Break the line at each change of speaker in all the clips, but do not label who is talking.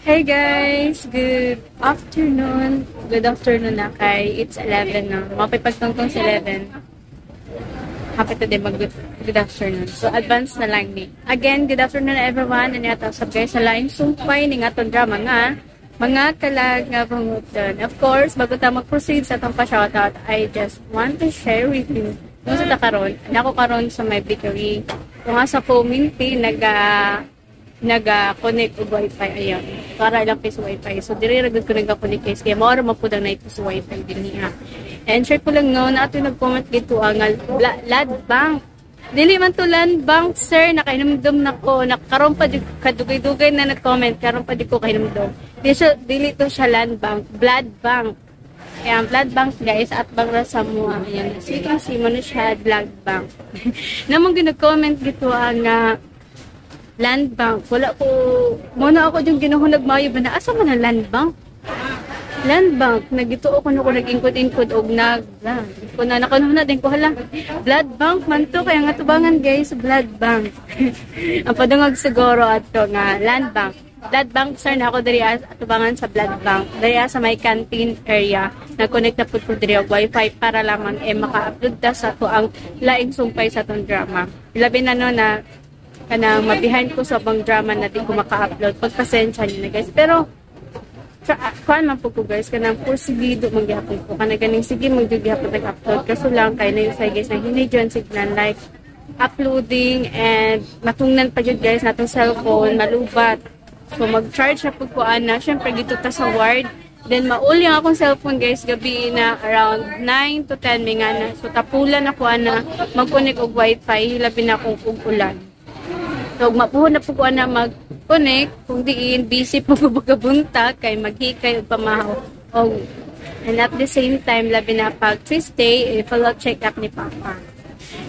Hey guys! Good afternoon. Good afternoon na kay it's 11 na. Mapipagtungtong sa 11. Happy today mag good, good afternoon. So advance na lang ni. Again, good afternoon, everyone. Ano yata sab guys sa laing sumpay ni atong drama nga Mga Kalag nga Bunguton. Of course, bago ta mag-proceed sa atong pa-shoutout, I just want to share with you kung sa ta karon. Nako karon sa may bakery. Kung asa ko minti naga-connect og wifi, ayon para ilang piso wifi. So diri ra gud ko naga-connect, guys, kay mao ra man pud ang naay sa wifi dinhi ha. And share ko lang no na ato nag-comment dito ang Land Bank. Dili man to Land Bank, sir. Nakahinumdum na ko, nakaron pa jud, kadugay-dugay na nag-comment, karon pa jud ko kahinumdum. Di siya, dili to siya Land Bank, Blood Bank. Ayan, Blood Bank, guys, at bang ra sa mo. Ayan, so you can see mo na siya, Blood Bank. Namang ginag-comment dito ang Land Bank. Wala ko, muna ako yung ginahunag maayo ba na, asa man ang Land Bank? Land Bank, nagituo ko na ko nag-ingkod-ingkod og nag, ko na nakanuhuna din ko, hala, Blood Bank man to, kaya nga tubangan, guys, Blood Bank. Ang padungag siguro ato nga Land Bank. Blood Bank, sir, na ako diri atubangan sa Blood Bank. Diri sa may canteen area. Nag-connect na pud ko diri og wifi para lamang eh maka-upload ta sa ato ang laing sumpay sa atong drama. Labi na no na kanang mabehind ko sa bang drama na di ko maka-upload. Pagpasensya niyo na, guys. Pero kuan man po ko, guys, kanang porsigido man gihapon ko. Kana ganing sige man jud gihapon nag-upload. Kaso lang kay na yung guys na hinay dyan signal, like uploading and matungnan pa jud, guys, natong cellphone malubat. So mag-charge na pud ko ana. Syempre dito ta sa ward. Then mauli ang akong cellphone, guys, gabi na around 9 to 10 may nga na. So tapulan ako ana mag-connect og wifi, labi na kung ug ulan. So mapuhon na po ko ana mag-connect kung diin busy po ko buntag kay maghikay og pamahaw. Og and at the same time, labi na pag Tuesday, eh, follow check up ni Papa.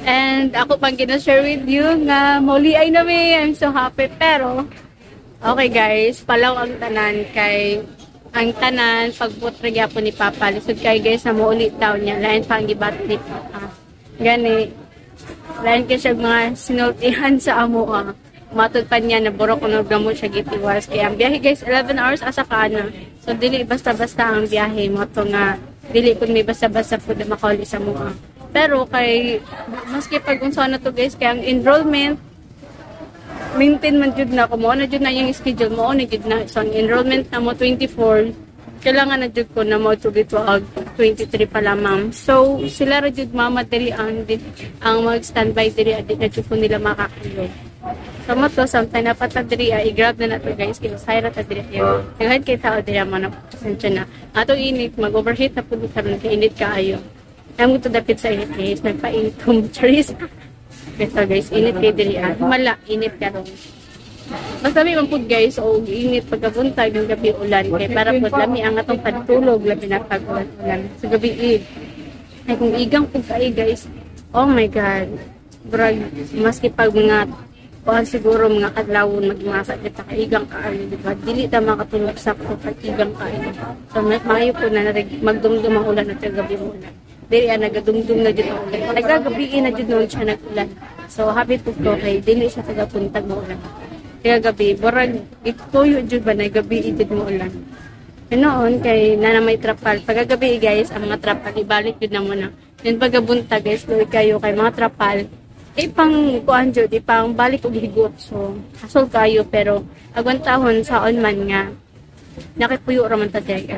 And ako pang gina-share with you nga muli ay nami. I'm so happy, pero okay guys, palaw ang tanan kay ang tanan pagbuot ra gyapon ni Papa. Lisod kay, guys, na mouli taw niya. Lain pa ang gibat ni Papa. Gani lain kay siya mga sinultihan sa amo ah. Matod pa niya na burok kuno gamo siya gitiwas. Kaya ang biyahe, guys, 11 hours asa ka na. So dili basta-basta ang biyahe mo to nga dili kun may basta-basta pud na makauli sa mua. Pero kay maski pag unsa na to, guys, kay ang enrollment maintain man jud na ko mo na jud na yung schedule mo na jud na. So ang enrollment na mo 24, kailangan na jud ko na mo to og 23 pa lamang. So sila ra jud mama diri ang mag standby diri, di na jud ko nila makakuyog. So mo to samtang napata diri, i-grab na nato, guys, kay usahay ra ta diri. Ayo daghan kay tao diri mo na, pasensya na atong init, mag overheat na pud karon kay init kaayo. Namo to dapit sa init, guys, nagpaitom, charis. Basta guys, init kay diri ah. Mala, init karon. Basta may man pud, guys, o init pagkabuntag ng gabi ulan kay para pud lami ang atong pagtulog, labi na pag ulan sa gabi eh. Ay kung igang pud kay, guys. Oh my God. Brag maski pag mga kuan siguro mga kadlawon magmasa kita kay igang kaayo, di ba? Dili ta makatulog sakto pag igang kaayo. So mas maayo po na magdumdum ang ulan at gabi mo ulan. Dili ah, nagadumdum na jud ang ulan. Nagagabi na jud noon siya nag-ulan. So happy po ko kay dili siya tagapuntag mo ulan. Kaya gabi, burag ituyo jud ba na gabi jud mo ulan. Noon kay nana may trapal. Pagkagabi, guys, ang mga trapal ibalik jud na mo na. Then pagabuntag, guys, luoy kayo kay mga trapal ipang kuan jud, ipang balik og higot. So hasol kayo, pero agwantahon saon man nga nakipuyo ra man ta diri.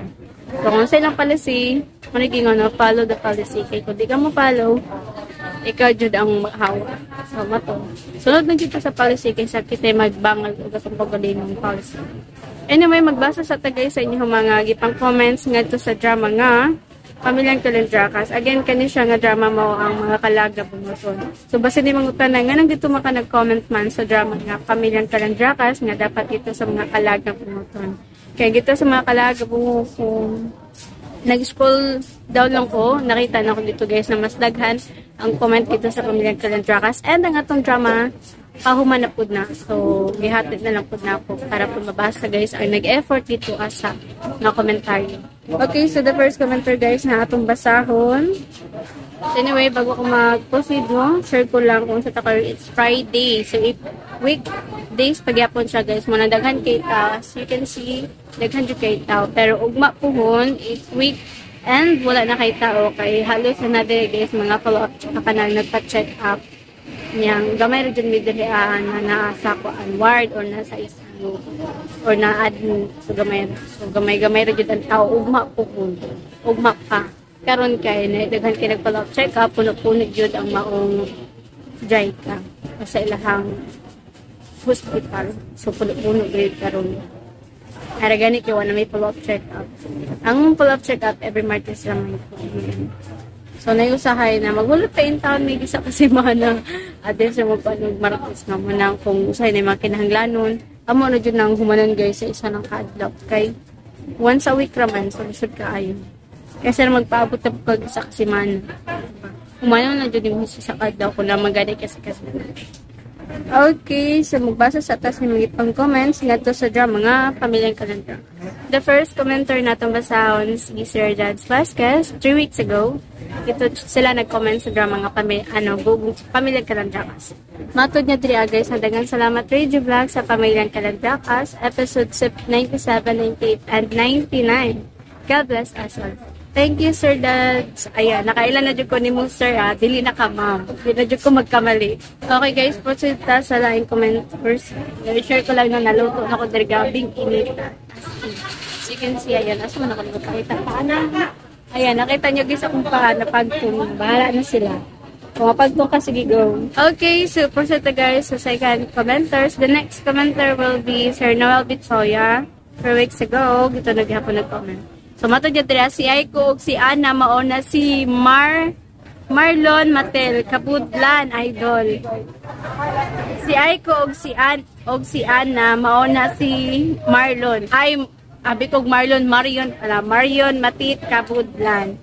So kung sa ilang policy, mo no, follow the policy kay kung di ka mo follow, ikaw jud ang hawa. So mato. Sunod na jud ta sa policy kaysa kita magbangal og atong kaugalingong policy. Anyway, magbasa sa tagay sa inyong mga gipang comments ngadto sa drama nga Pamilyang Kalandrakas. Again, kani siya nga drama mo ang Mga Kalaga Bunguton. So, basta di mangutana nga nang dito maka nag-comment man sa drama nga Pamilyang Kalandrakas nga dapat ito sa Mga Kalaga Bunguton. Kaya dito sa Mga Kalaga Bunguton, nag-scroll down lang ko, nakita na ko dito, guys, na mas daghan ang comment dito sa Pamilyang Kalandrakas. And ang atong drama, pahuman na pud na. So, gihatid na lang pud na ako para po mabasa, guys, ang nag-effort dito asa nga komentaryo. Okay, so the first commenter, guys, na atong basahon. So anyway, bago ko mag-proceed no, share ko lang kung sa takar, it's Friday. So, if week Days pagyapon siya guys, mo na daghan kay tao. As you can see, daghan jud kay tao. Pero ugma puhon is week and wala na kay tao kay halos na diri guys mga follow up tsaka kanang nagpa-check up. Niyang gamay ra jud mi diri na naa sa kuan ward or nasa ICU or na admit. So gamay, so gamay-gamay ra jud ang tao ugma puhon. Ugma pa. Karon kay na daghan kay nag-follow up check up, puno-puno jud ang maong JICA sa ilahang hospital. So puno-puno jud karon. Ara gani kay wala may follow-up check up. Ang follow-up check up every Martes ra man ko. So nayusahay na maghulot pa in town may isa kasi mana ades mo pa nag Martes nga mo nang kung usahay na mga kinahanglanon. Amo na jud nang humanan guys sa isa ng kaadlaw kay once a week ra man, so lisod kaayo. Kasi na magpaabot na pag isa ka semana. Humanon na jud nimo sa kaadlaw kung na magani kasi kasi. Okay, so magbasa sa taas ni mga ipang comments ngadto sa drama nga Pamilyang Kalandraka. The first commenter natong basahon si Sir Dads Vasquez 3 weeks ago. Ito sila nag-comment sa drama nga Pamilyang Kalandrakas. Matod niya diri guys, daghang salamat Radio Vlog sa Pamilyang Kalandrakas episode 97, 98 and 99. God bless us all. Thank you, Sir Dads. Ayan, nakailan na jud ko ni mo, sir, ah. Dili na ka, ma'am. Dili na jud ko magkamali. Okay, guys, proceed ta sa laing comment first. I-share ko lang na naluto na ko diri gabing inita. As you can see, ayan, asa man ako nagpakita pa na. Ayan, nakita niyo guys akong paa na pagtong. Bahala na sila. Kung mapagtong ka, sige, go. Okay, so proceed ta guys sa second commenters. The next commenter will be Sir Noel Bitsoya. 4 weeks ago, gito naghapon nag-comment. So matod niya diri si Aiko ug si Ana mauna si Marlon Matel Kabudlan idol. Si Aiko ug si An og si Ana mauna si Marlon. Ay abi kog Marlon Marion ala Marion Matit Kabudlan.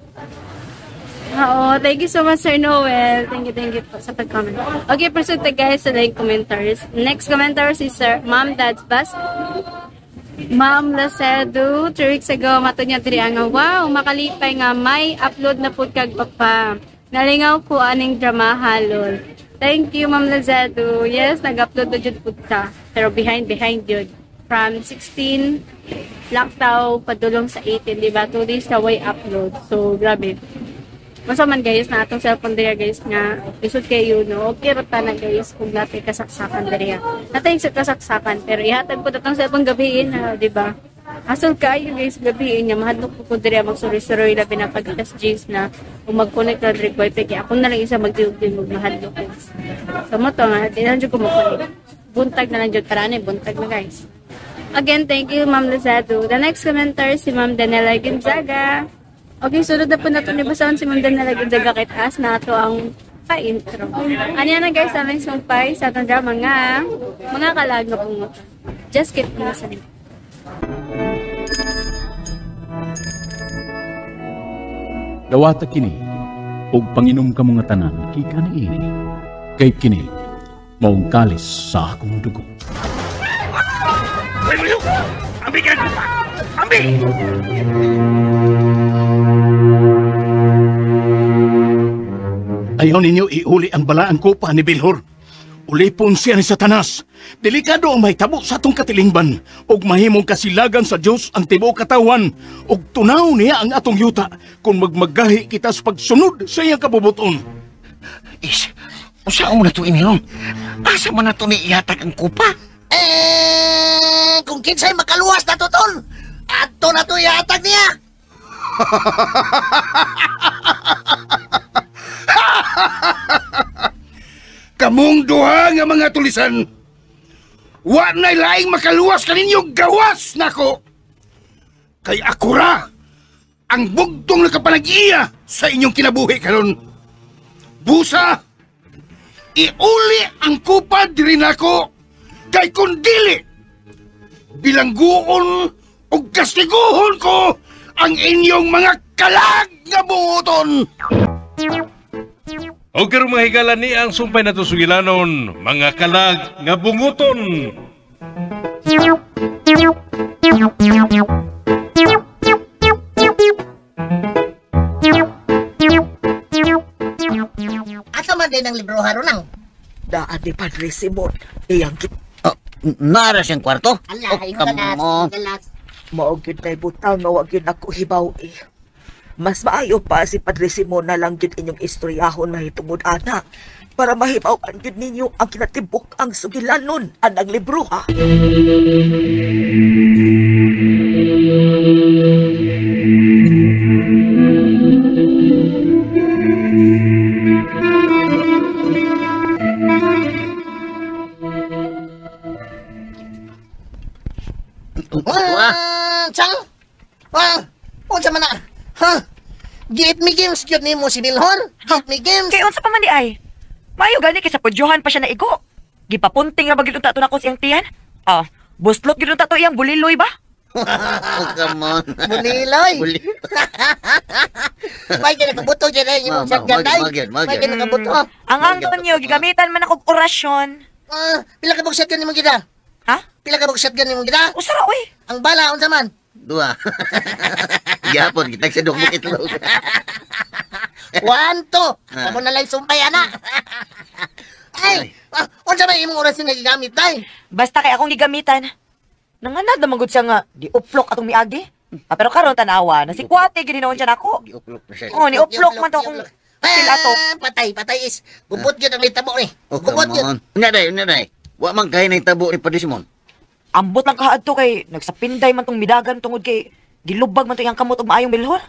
Oo, thank you so much Sir Noel. Thank you po sa pag-comment. Okay, proceed ta guys sa like commenters. Next commenter si Sir Ma'am Dads Bas. Ma'am Lacedo, 3 weeks ago, matod niya diri nga, wow, makalipay nga may upload na pud kag papa. Nalingaw ko aning drama halol. Thank you, Ma'am Lacedo. Yes, nag-upload na jud pud ka. Pero behind jud. From 16 laktaw padulong sa 18, di ba? 2 days na way upload. So, grabe. Masa man guys na atong cellphone diri guys nga lisod kayo no. Okay ra ta na guys kung natay kasaksakan diri. Natay sa kasaksakan pero ihatag ko atong cellphone gabiin na, di ba? Hasol kayo guys gabiin niya mahadlok ko diri magsuroy-suroy labi na pag alas 10 na ug mag-connect na diri wifi kay ako na lang isa magtiog din mag mahadlok. So mo to nga di na jud ko mo-connect. Buntag na lang jud para ani buntag na guys. Again, thank you Ma'am Lazado. The next commenter si Ma'am Daniela Gonzaga. Okay, sunod na po nato ni basahon si Ma'am Daniela Gonzaga kay taas na ato ang pa-intro. Ano yan na guys, aming sumpay sa atong drama nga mga kalag nga pungot. Just keep listening.
Dawata kini og panginom ka mga tanan gikan niini. Kay kini maong kalis sa akong dugo.
Ambi ka! Ambi!
Ayaw ninyo iuli ang balaang kupa ni Bilhor. Ulipon siya ni Satanas. Delikado ang mahitabo sa atong katilingban. Ug mahimong kasilagan sa Dios ang tibuok katawan. Ug tunaw niya ang atong yuta kung magmagahi kita sa pagsunod sa iyang kabubuton.
Is, usaon na to inilong. Asa man na to ni ihatag ang kupa?
Eh, kung kinsay makaluwas na to, tol. Ato na to ihatag niya.
Kamong duha nga mga tulisan, wa na'y laing makaluwas kaninyo gawas nako. Kay ako ra ang bugtong nakapanag-iya sa inyong kinabuhi karon. Busa, iuli ang kupa diri nako kay kun dili bilangguon ug kastiguhon ko ang inyong mga kalag nga buoton.
O karong mga higala ni ang sumpay na sugilanon, mga kalag nga bunguton.
Asa man din ang libro haron nang?
Daan ni Padre Simon. Iyang
Nara siyang kwarto?
Ala,
Oh, come on.
Mao gyud nay butang nga wa gyud ako hibaw eh. Mas maayo pa si Padre Simon na lang gyud inyong istoryahon mahitungod ana para mahibaw-an gyud ninyo ang kinatibuk ang sugilanon anang libro ha.
Wah!
Chang! Ah, unsa man na? Ha? Give me games gyud nimo si Bilhor. Give me games.
Kay unsa pa man di ay? Maayo gani kay sa pudyohan pa siya naigo. Gipapunting ra ba gyud unta to nako siyang tiyan? Ah, buslot gyud unta to iyang buliloy ba?
Oh, come on.
Buliloy.
Buli.
May kaya nakabuto dyan eh. Yung
Ma, ma,
shotgun
magyud,
day.
magyud, magyud.
May kaya nakabuto.
Ang Antonio gigamitan man akong orasyon.
Ah, pila ka bug shotgun nimo gida?
Ha?
Pila ka bug shotgun nimo gida?
Usa ra oy.
Ang bala unsa man?
Dua. Gihapon, kitag sa dugmok itlog.
1 2.
Ah.
Amo na lang sumpay ana. Ay, ah, unsa man imong orasyon nga gigamit day?
Basta kay akong gigamitan. Nanganad na manggod siya nga di uplok atong miagi. Ah, pero karon tan-awa na si Kwate ginoon siya nako.
Giuplok na siya.
Oh, ni uplok man to akong sil ato.
Ah, patay, patay is. Gubot gyud ang litabo ni.
Oh,
Gubot
come
gyud.
on. Unya day, unya day. Wa man kay nahitabo ni Padre Simon.
Ambot lang kaadto kay nagsapinday man tong midagan tungod kay gilubag man to iyang kamot og maayong bilhor.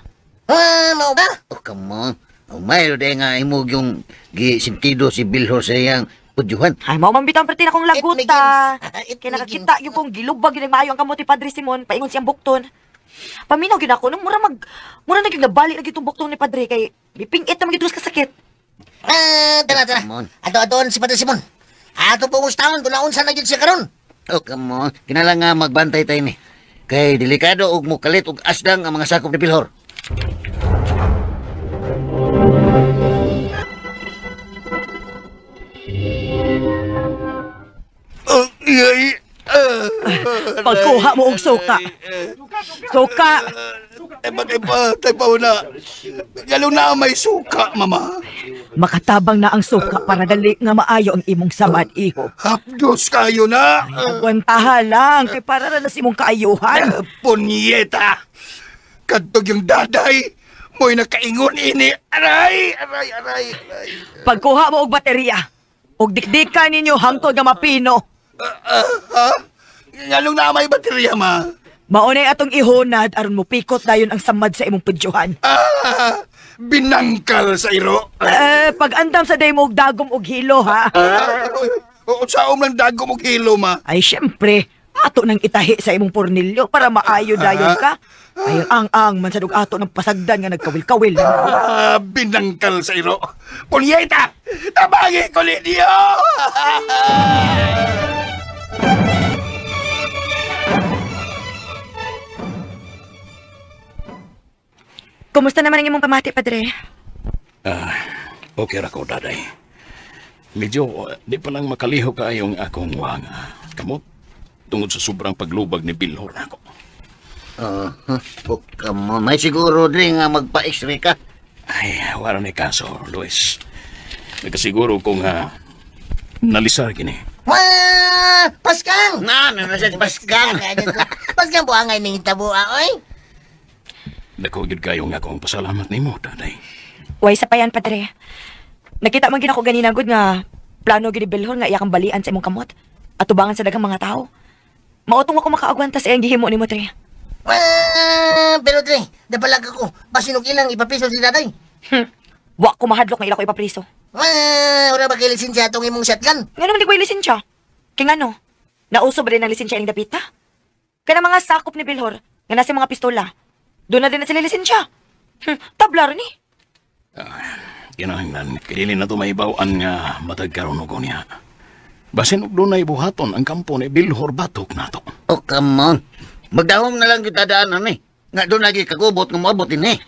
Ah, mao ba?
Oh, come on. Oh, mayro day nga imo yung gisintido si Bilhor sa iyang pudyuhan.
Ay, mao man bitang perti na akong
It
laguta.
begins. It
Kay nakakita
begins.
gyud kong gilubag gyud ang maayo ang kamot ni Padre Simon paingon siyang bukton. Paminaw gyud ako nung mura mag mura na gyud nabali na gyud tong bukton ni Padre kay mipingit na man gyud sa kasakit.
Ah, tara, tara.
Come on.
Ato aton si Padre Simon. Ato pong ustahon kung naunsa na gyud siya karon.
Oh, come on. Kinala nga magbantay tayo ni. Kay delikado og mukalit og asdang ang mga sakop ni Bilhor.
Pagkuha mo og suka. Suka.
Eh, ba't iba? Tayo pa una. Lalo na may suka, mama.
Makatabang na ang suka para dali nga maayo ang imong samad iho.
Hapdos kayo na.
Agwantaha lang kay para ra na sa imong kaayuhan.
Punyeta! Kadtog yung daday! Mo'y nakaingon ini! Aray! Aray! Aray! Aray!
Pagkuha mo og baterya, og dikdikan ninyo hangtod nga mapino.
Ha? Ngalong na may baterya, ma?
Maunay atong ihunad aron mupikot dayon ang samad sa imong pudyuhan.
Ah! Binangkal sa iro!
Eh, pag-andam sa day mo og dagom og hilo ha.
Ah, o, sa lang dagom og hilo, ma?
Ay syempre, ato nang itahi sa imong pornilyo para maayo dayon ka. Ay ang-ang man sad og ato ng pasagdan nga nagkawil-kawil.
Ah, binangkal sa iro! Punyeta! Tabangi ko ninyo!
Kumusta naman ang imong pamati, Padre?
Ah, okay ra ko, daday. Medyo di pa lang makaliho kaayong akong wanga. Kamot, tungod sa sobrang paglubag ni Bilhor nako.
Oh, huh. Oh, come on. May siguro dre nga magpa-x-ray ka.
Ay, wala ni kaso, Luis. Nagkasiguro kong nalisar kini.
Wah! Paskang!
Na, na, na siya si Paskang.
Paskang buangay ning hitabo oy.
Dako gyud kayo nga akong pasalamat nimo, daday.
Way sa payan, Padre. Nakita man gid ako ganina gud nga plano gid ni Bilhor nga iya kang balian sa imong kamot at tubangan sa daghang mga tao. Mautong ako makaagwanta sa iyang gihimo nimo, Tre.
Wah! Pero Tre, dapalag ako. Basin og ilang ipapiso si daday.
Wa ko mahadlok nga ila ko ipapriso.
Wah! Ora ba kay lisensya atong imong shotgun?
Nga naman di ko lisensya. Kay ngano? Nauso ba din ang lisensya ining dapita? Kana mga sakop ni Bilhor nga nasa mga pistola. Doon na din na sila lisensya. Tablar ni.
Kinahanglan, kay dili na to maibaw-an nga matag karon og niya. Basin og dunay buhaton ang kampo ni Bilhor batok nato.
Oh, come on. Magdahom na lang kita daanan eh. Nga doon lagi kagubot nga moabot din eh.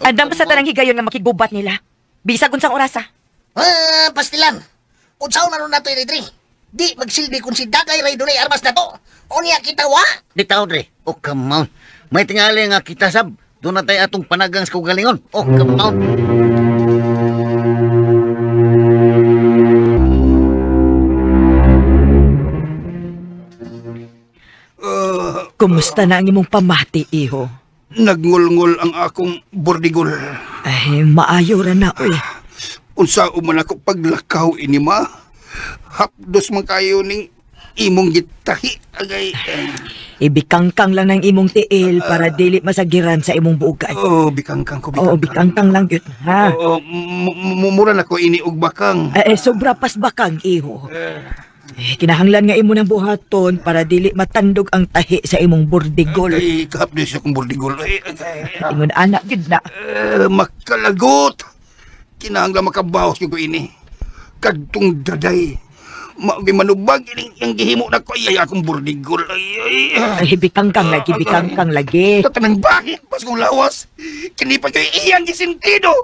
Andam pa sa tanang higayon nga makigubat nila. Bisag unsang orasa.
Ah, pastilan. Unsaon na ron nato ini Tre? Di magsilbi kung si Dagay ray dunay armas nato. Unya kita wa.
Di tao dre. Oh, come on. May tingali nga kita sab. Doon na tayo atong panagang sa kaugalingon. Oh, come on.
Kumusta na ang imong pamati, iho?
Nagngulngol ang akong bordigol.
Ay, maayo ra na, uy.
Unsa man ako paglakaw ini ma? Hapdos man kayo ning imong gitahi agay.
Ibikangkang lang ng imong tiil para dili masagiran sa imong buugay.
Oh, bikangkang ko, bikangkang.
Oo, bikangkang lang yun, ha?
Oo, mura na ko ini og bakang.
Eh, sobra pas bakang, iho. Eh, kinahanglan nga imo ng buhaton para dili matandog ang tahi sa imong bordigol.
Ay, kahapdos akong bordigol. Ay, agay.
Ingon anak gid na.
Makalagot. Kinahanglan makabawas ko ini. Kadtong daday. Maugay manubag ining iyang gihimo na ko. Ay, akong bordigol. Ay, ay.
Ay, bikangkang lagi, bikangkang lagi.
Sa tanang bakit pas kong lawas. Kini pa kayo iyang gisintido.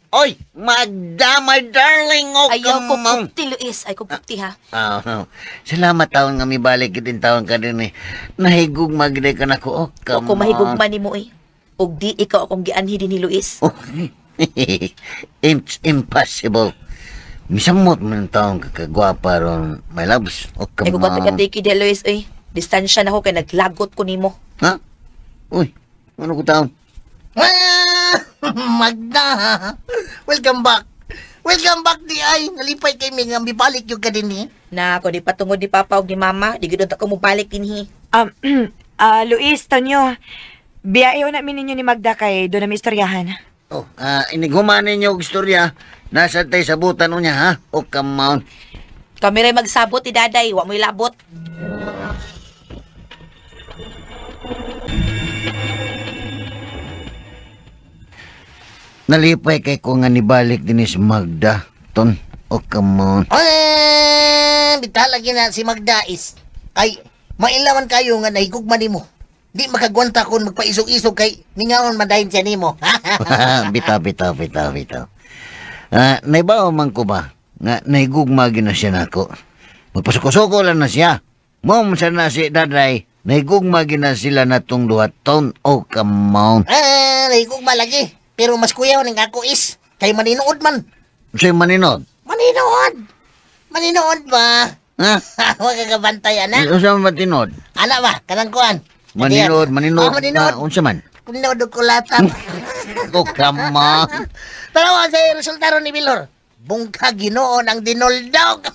Oy, Magda, my darling. Oh,
Ayaw ko
come on.
pukti, Luis. Ay ko pukti, ha?
Ah, salamat taon nga mibalik kitin taon ka din eh. Nahigug magday ka na ko. Oh, come
Wa ko mahigugma
on.
nimo, eh. Ug di ikaw akong gianhi din ni Luis.
Oh, it's impossible. Misamot man taon ka kagwapa ron, my loves. Oh,
Ay
come
ko
on.
katiki di, Luis, eh. Distansya na ko kay naglagot ko nimo.
Ha? Uy, ano ko taon?
Ah, Magda. Welcome back. Welcome back di ay. Nalipay kay mi nga mibalik yung ka din eh.
Na, ko di patungod ni Papa ug ni Mama, di gid unta ko mobalik dinhi.
Luis, Tonyo, biyayo na ninyo ni Magda kay doon na may istoryahan.
Oh, inighuman ninyo og istorya. Nasa tay sabutan niya, ha? Oh, come on.
Kami ray magsabot ni Daday, wa mo'y labot.
Nalipay kay ko nga nibalik din si Magda. Ton, oh, come on.
Ah, bitala na si Magda is ay mailawan kayo nga nahigugma nimo. Di makagwanta kon magpaisog-isog kay ningaon man dahin siya nimo.
Bitaw, bitaw, bitaw, bitaw. Naibaw man ko ba nga nahigugma gina siya nako. Magpasuko-suko lang na siya. Mom sa na si Daday, nahigugma gina sila na tong duha, ton. Oh, come on.
Ah, nahigugma lagi. Pero mas kuyaw ning ako is kay maninood man.
Sa'yo maninood?
Maninood. Maninood ba?
Ha?
Wa ka kabantay ana.
Unsa man matinood?
Ana ba kanang kuan?
Maninood, maninood.
Oh, maninood.
Unsa man?
Maninood og kulatan.
Oh, come on.
Tanawa sa resulta ron ni Bilor. Bungka Ginoon ang dinoldog.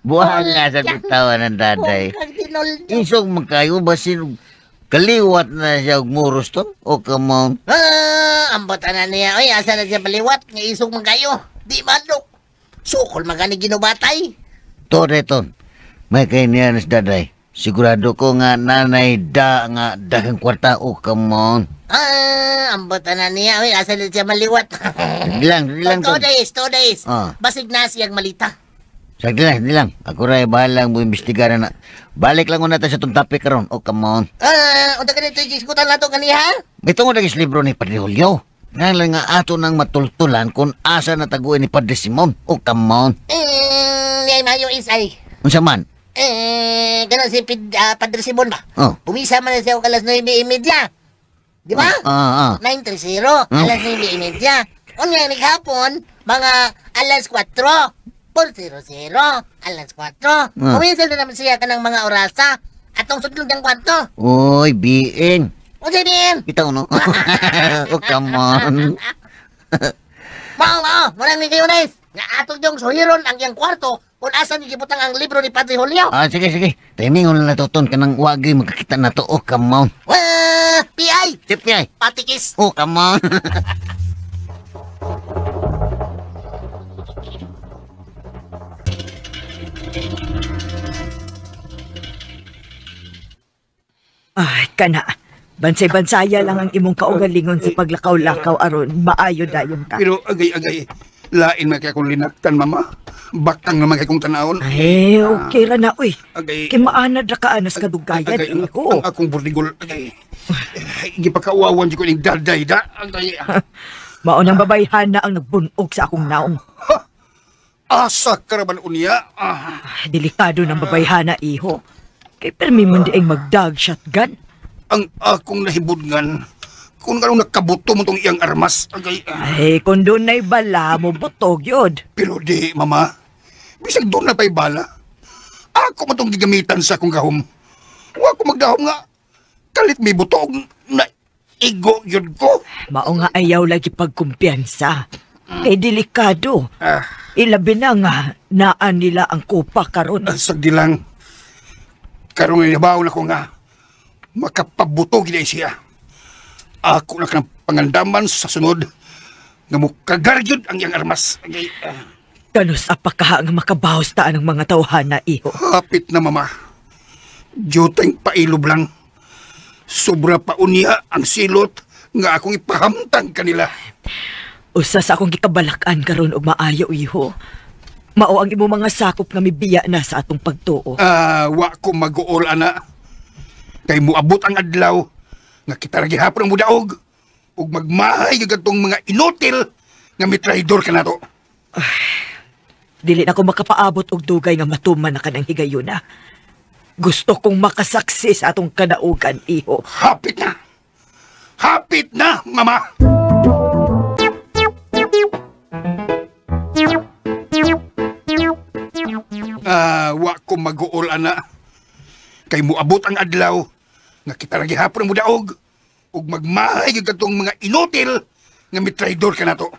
Buhang nga sa bitawan ng daday.
Bungka dinoldog.
Isog man kayo, basin kaliwat na siya og muros to. Oh, come on.
Ah, ambot ana niya. Oy, asa na siya paliwat? Nga isog man kayo. Di madlok. Sukol man gani ginubatay.
To, reton. May kay niya na si daday. Sigurado ko nga nanay da nga daghang kwarta. Oh, come on.
Ah, ambot ana niya. Oy, asa na siya maliwat.
Dilang, dilang
2
to.
days, 2 days.
Ah.
Basig na siyang malita.
Sagdi lang, sagdi lang. Ako rin, bahalang mo imbestigar na. Balik lang una tayo sa itong topic karon. Oh, come on.
Ah, unta ka nito isgutan nato kaniha?
May tungod ang libro ni Padre Julio. Nga lang nga ato nang matultulan kung asa nataguin ni Padre Simon. Oh, come on.
Ay mayo is ay.
Unsa man?
Ganun si Padre Simon ba?
Oh.
Pumisa man na siya og alas 9:30. Di ba?
Ah.
9:30, alas 9:30. Unya ni hapon, mga alas 4. 4:00, alas 4. Pumisa na naman siya kanang mga orasa. Atong sudlong ng kwarto.
Oy, biin.
Unsa biin?
Bitaw, no? Oh, come on.
Mao, mao. Murang ni kayo, nice. Nga atong yung suhiron ang iyang kwarto kung asa ni gibutang ang libro ni Padre Julio.
Ah, sige, sige. Timing na natuton ka ng wagi magkakita na to. Oh, come on.
Wah, PI.
Si PI.
Patikis.
Oh, come on.
Ay, kana. Bansay-bansaya lang ang imong kaugalingon sa paglakaw-lakaw aron maayo dayon ka.
Pero agay-agay, lain man kay akong linaktan, mama. Bakang naman kay kong tanawon.
Ay, okay ra na, uy.
Agay.
Kay maanad ra ka anas kadugayan,
Agay, ang,
iho.
ang akong burdigol, agay. Gipakauwawan ko ning daday da. Agay.
Mao nang babayhan na ang nagbunog sa akong naong.
Asa karaban unya. Ah.
Ay, delikado ng babayhana, iho. Kay permi man di ay magdag shotgun.
Ang akong nahibudngan, kung anong nakabuto mo tong iyang armas. Agay.
Ay, kung doon na'y bala mo, butog yun.
Pero di, mama. Bisag doon na pa'y bala. Ako matong gigamitan sa akong gahom. Wa ko magdahom nga. Kalit may butog na igo yun ko.
Mao nga ayaw lagi pagkumpiyansa. Kay delikado. Ilabi na nga naan nila ang kupa karon.
Sagdi lang. Karong inabaw na ko nga makapabutog gid siya. Ako na kanang pangandaman sa sunod nga mukagar gyud ang iyang armas. Okay.
Kanus apakaha nga makabawas taan ang mga tawhana, iho.
Hapit na, mama. Juteng pailob lang. Sobra pa unya ang silot nga akong ipahamtang kanila.
Usa sa akong gikabalakan karon og maayo, iho. Mao ang imong mga sakop nga mibiya na sa atong pagtuo.
Wa ko mag-uol, ana. Kay muabot ang adlaw nga kita ra gihapon ang mudaog ug magmahay gyud atong mga inutil nga mitraidor kanato.
Dili na ko makapaabot og dugay nga matuman na kanang higayuna. Gusto kong makasaksi sa atong kadaugan, iho.
Hapit na! Hapit na, mama! Wa ko mag-uol, ana. Kay muabot ang adlaw nga kita ra gihapon ang mudaog ug magmahay gyud atong mga inutil nga mitraidor kanato.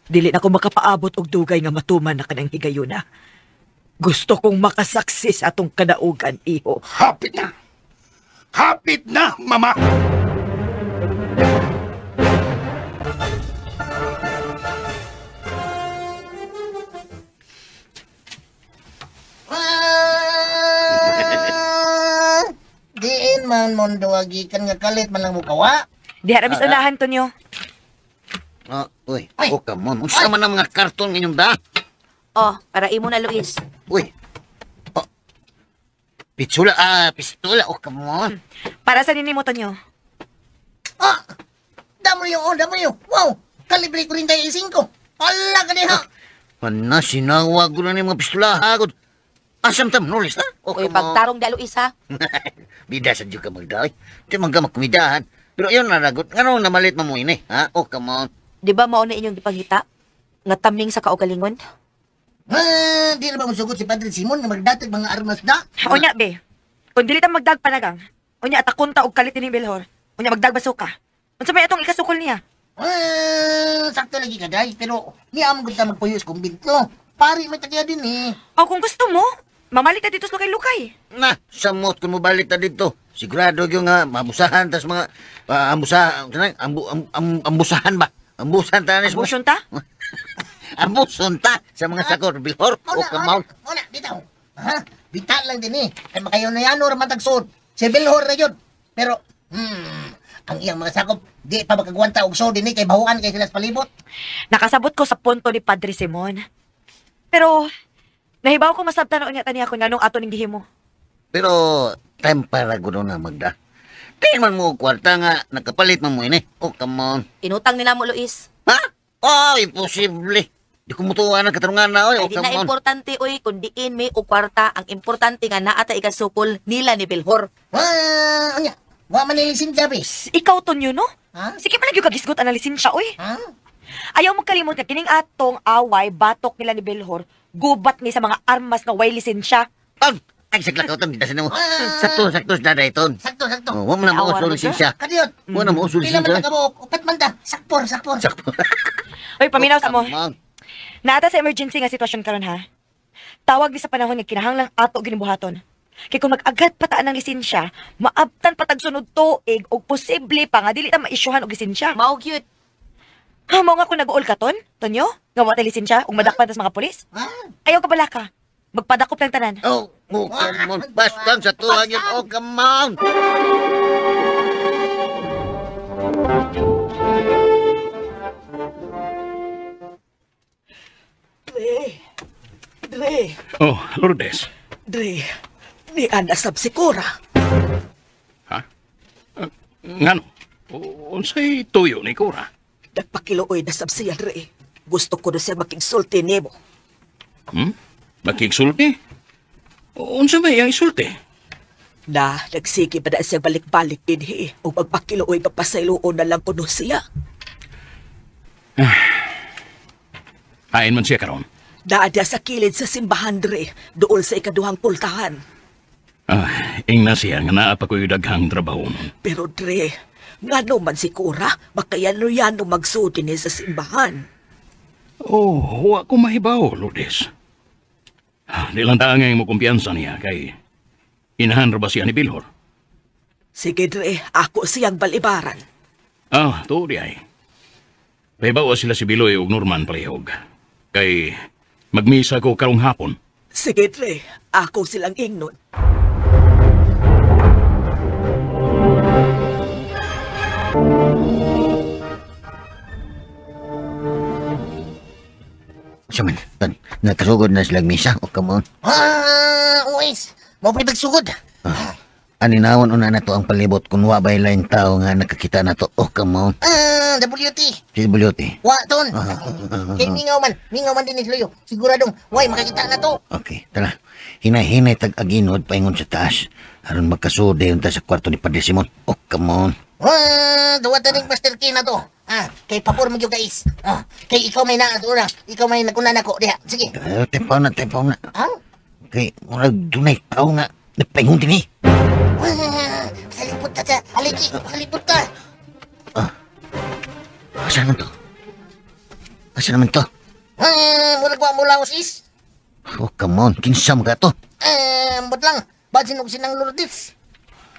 Dili na ko makapaabot og dugay nga matuman na kanang higayuna. Gusto kong makasaksi sa atong kadaugan, iho.
Hapit na! Hapit na, mama!
Diin man mondo agikan nga kalit man lang mo kawa.
Diha ra bis unahan, Tonyo.
Uy, oh, come on. Unsa man ang mga karton inyong da?
Oh, para imo na, Luis.
Uy. Oh. Pitsula, pistola. Oh, come on.
Para sa nini mo, Tonyo.
Ah! Damo yung, oh, damo yung. Wow! Kalibre ko rin tayo 5. Hala ka diha.
Ana, sinawag ko na ni mga pistola, ha? Asam tam, nulis, ha? Oh,
uy, pagtarong da, Luis, ha?
Bida sa Diyo ka magdaoy. Di man ka magkumidahan. Pero yun, naragot. Nga namalit mo ini, ha? Oh, come on.
Di ba mao na inyong gipangita? Nga taming sa kaugalingon?
Di na ba musugot si Padre Simon nga magdatag mga armas da?
Unya, be. Kung dili ta magdag panagang, unya atakunta og kalit ni Belhor. Unya magdag basuka. Unsa may atong ikasukol niya?
Sakto lagi ka, day. Pero niya among gud ta magpuyo sa kumbinto. Pari may tagya din eh.
O kung gusto mo, mamalik ta dito sa lukay-lukay.
Na, samot kung mabalik ta dito. Sigurado yung mabusahan tas mga ambusahan, ambusahan ba? Ambusan ta ni
Ambuson ta?
Ambuson ta sa mga sakor Bilhor o kamaw.
Una, dito. Ha? Bita lang din eh. Kay makayo na yan or matagsuod. Si Bilhor na yun. Pero, ang iyang mga sakop, di pa makagwanta og suod din eh, kay bahuan kay sila sa palibot.
Nakasabot ko sa punto ni Padre Simon. Pero, nahibaw ko masabtan noon niya taniya kung anong ato ning gihimo.
Pero, time para guno na magda. Di man mo kwarta nga, nakapalit man mo ini. Oh, come on.
Inutang nila mo, Luis.
Ha? Oh, imposible. Di ko mutuwa ng katarungan na, oy. Oh,
ay, di
come
na
on.
Importante, oy, kung diin may o kwarta, ang importante nga naa ta ikasukol nila ni Belhor.
Unya, wa man ni lisensya, be.
Ikaw, Tonyo, no?
Ha?
Sige pa lagi kagisgot ang lisensya, oy.
Ha?
Ayaw mo kalimot nga kining atong away, batok nila ni Belhor, gubat ni sa mga armas nga way lisensya.
Ay, sagla ka, Ton. Di mo. Sakto, sakto, daday, Ton.
Sakto, sakto.
Oh, wa man na mo uso lisensya.
Kadiyot.
Wa na mo uso
Pila
lisensya.
man ta kabuok? Upat man ta. Sakpor, sakpor.
Sakpor.
Oy, paminaw sa mo. Naata sa emergency nga sitwasyon karon ha. Tawag ni sa panahon nga kinahanglang ato ginibuhaton. Kay kung mag-agad pa taan ng lisensya, maabtan pa tag sunod tuig og posible pa nga dili ta maisyuhan og lisensya.
Mao gyud.
Ha, mao nga kung nag-uol ka ton, Tonyo, nga wa tay lisensya ug madakpan tas mga pulis. Ayaw ka bala ka. Magpadakop lang tanan.
Oh, oh, come on. Bastang sa tuwang yun. Oh, come on.
Dre. Dre.
Oh, Lourdes.
Dre. Ni Ana sab si Cora.
Ha? Ngano? Unsay tuyo ni Cora?
Nagpakiluoy na sab siya, Dre. Gusto ko na siya makigsulti nimo.
Makigsulti? Unsa may iyang isulti?
Na, nagsige pa na siya balik-balik dinhi. O magpakiluoy nga pasayloon na lang kuno siya.
Hain man siya karon.
Daadya sa kilid sa simbahan dre, dool sa ikaduhang pultahan.
Ah, ingna siya nga naa pa ko'y daghang trabaho nun.
Pero dre, ngano man si Cora, makayano-yano magsuti niya sa simbahan.
Oh, wa ko mahibaw, Lourdes. Di lang taangay mo kumpiyansa niya kay inahan ra ba siya ni Bilhor?
Sige dre, ako siyang balibaran.
Ah, tuod di ay. Pahibaw sila si Biloy ug Norman palihog. Kay magmisa ko karong hapon.
Sige dre, ako silang ingnon.
Siya man, tan, nakasugod na sila misa. O, come on.
Ah, uwis. Mo pa sugod.
Aninawon una na to ang palibot kung wa ba'y laing tao nga nakakita na to. Oh, come on.
Ah, WT.
Si Bulyote.
Wa ton. Kay mingaw man din ni Luyo. Siguradong way makakita na to.
Okay, tara. Hinahinay tag-aginod paingon sa taas. Aron magkasuod dayon ta sa kwarto ni Padre Simon. Oh, come on.
Ah, duwa ta ning Master K na to. Ah, kay pabor mo gyud guys. Ah, kay ikaw may naa ora. Ikaw may naguna nako diha. Sige.
Tepaw na, tepaw na.
Ha?
Kay murag dunay tao nga nagpaingon dinhi.
Ah, salipot ta sa haligi, salipot ta.
Ah. Asa naman to? Asa naman to?
Ah, murag wa mo laos is.
Oh, come on. Kinsa mo ka to?
Ah, ambot lang. Basin og sinang Lourdes.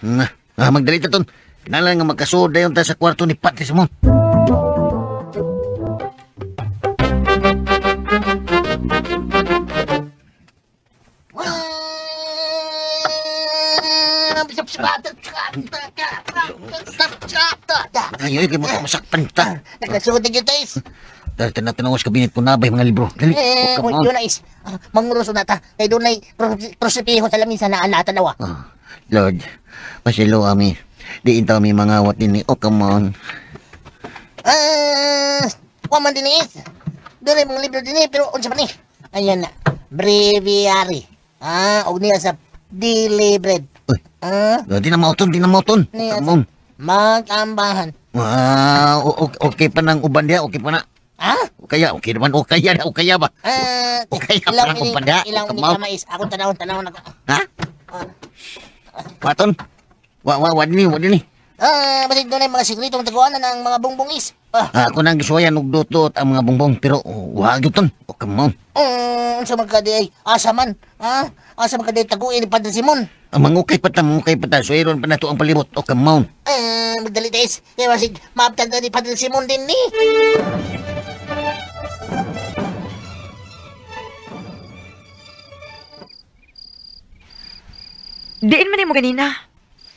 Na, magdali ta ton. Kinahanglan nga magkasuod dayon ta sa kwarto ni Padre Simon. Ay, ay, kay masakpan ta.
Nagkasuod na gyud is.
Dahil tinatanawas kabinet ko na ba yung mga libro. Dali,
Eh,
oh, come on.
yun na is. Manguruso na ta. Kay dunay prosepiho sa lamisa na ana tanawa.
Oh, Lord, pasilo ami. Diin ta mi mga wat din ni. Oh, come on.
Ah, wa man din is. Dunay mga libro din pero unsa man ni? Ayan na. Breviary. Ah, og niya sa daily bread.
Uy.
Ah,
Di na mauton, di na mauton.
Niya
Come on.
Magambahan.
Ah, okay pa ng uban diha, okay pa na.
Ah?
Okay, okay naman, okay na, okay ba?
Ah,
Okay,
ilaw
parang
ni
uban diha.
ilaw ni
Come on.
kamais. Akong tanawon ako.
Ha? Waton? Wa wa wa dinhi, wa dinhi.
Ah, basig dunay mga sikretong taguanan ng mga bongbong is. Ah,
Ako nang gisuwayan og dot-dot ang mga bongbong pero wa gyud ton. Oh, come on.
Unsa man ka di ay asa man? Ah, asa man ka di taguin ni Padre Simon?
Ang mangukay pa ta, mangukay pa ta. Suiron pa na to ang palibot. Oh, come on.
Ah, magdali ta is. Kaya basig maabtan ta ni Padre Simon din ni.
Diin man mo ganina.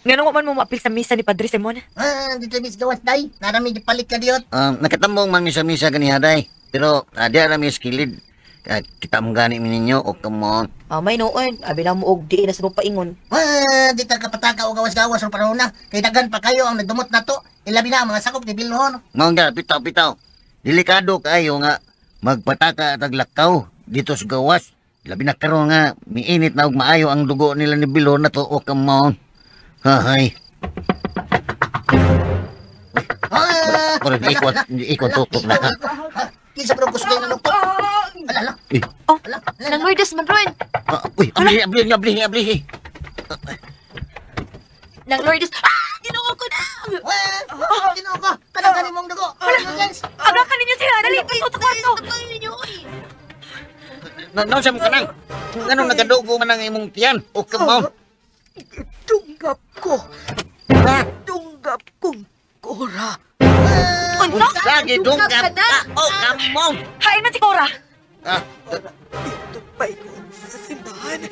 Ngano man mo maapil sa misa ni Padre Simon?
Ah, dito mis gawas day. Narami gipalit ka diot.
Nakatambong man mi sa misa ganiha day. Pero diya ra mi sa kilid. Kita mo gani mi ninyo. Oh, come on.
Ah, may noon. Abi na mo og diin na sa paingon.
Ah, di ta kapataka o gawas-gawas o panahon na. Kay daghan pa kayo ang nagdumot na to. Ilabi na ang mga sakop ni Bilhon.
Mao nga, pitaw, pitaw. Delikado kayo nga magpataka at aglakaw dito sa gawas. Labi na karon nga miinit na og maayo ang dugo nila ni Bilhon na to. Oh, come on. Hahay.
Ah,
Murag ikot tutok na.
Kinsa bro gusto kayo naluktot? Ala, ala.
Eh.
Oh,
Ala, ala.
nang Lourdes man ron.
Ah, uy, abli, abli, abli, abli.
Nang Lourdes. Ah, Ginoo ko na.
Wah, Ginoo ko. Kanang kanin mong dugo. Lourdes.
Aga ka ninyo siya. Dali, pasok sa kwarto.
Ninyo, oy.
No, sa mo kanang. Ngano nagadugo man ang imong tiyan? Oh, come on.
Dunggap ko.
Ha?
Dunggap kong Cora.
Unsa?
Lagi dunggap
ka na.
ka. Oh, come on.
Hain man si Cora.
Ah,
Dito paingon sa simbahan.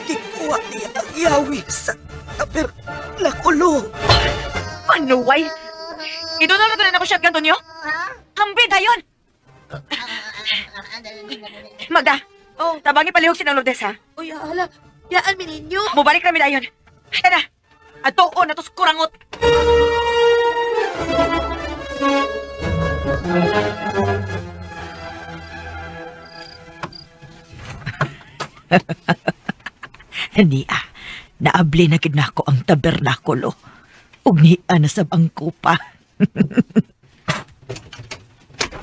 Gikuha niya ang yawi sa tabernakulo.
Panuway. Idunol na na ako shotgun, Tonyo. Hambi, dayon. Magda,
Oh.
tabangi palihog si Nang Lourdes, ha?
Uy, hala. Yaan mi ninyo.
Mubalik kami dayon. Tara, ato na to sa kurangot.
Niya, naabli na gid nako ang tabernakulo. Ug niya nasab ang kupa.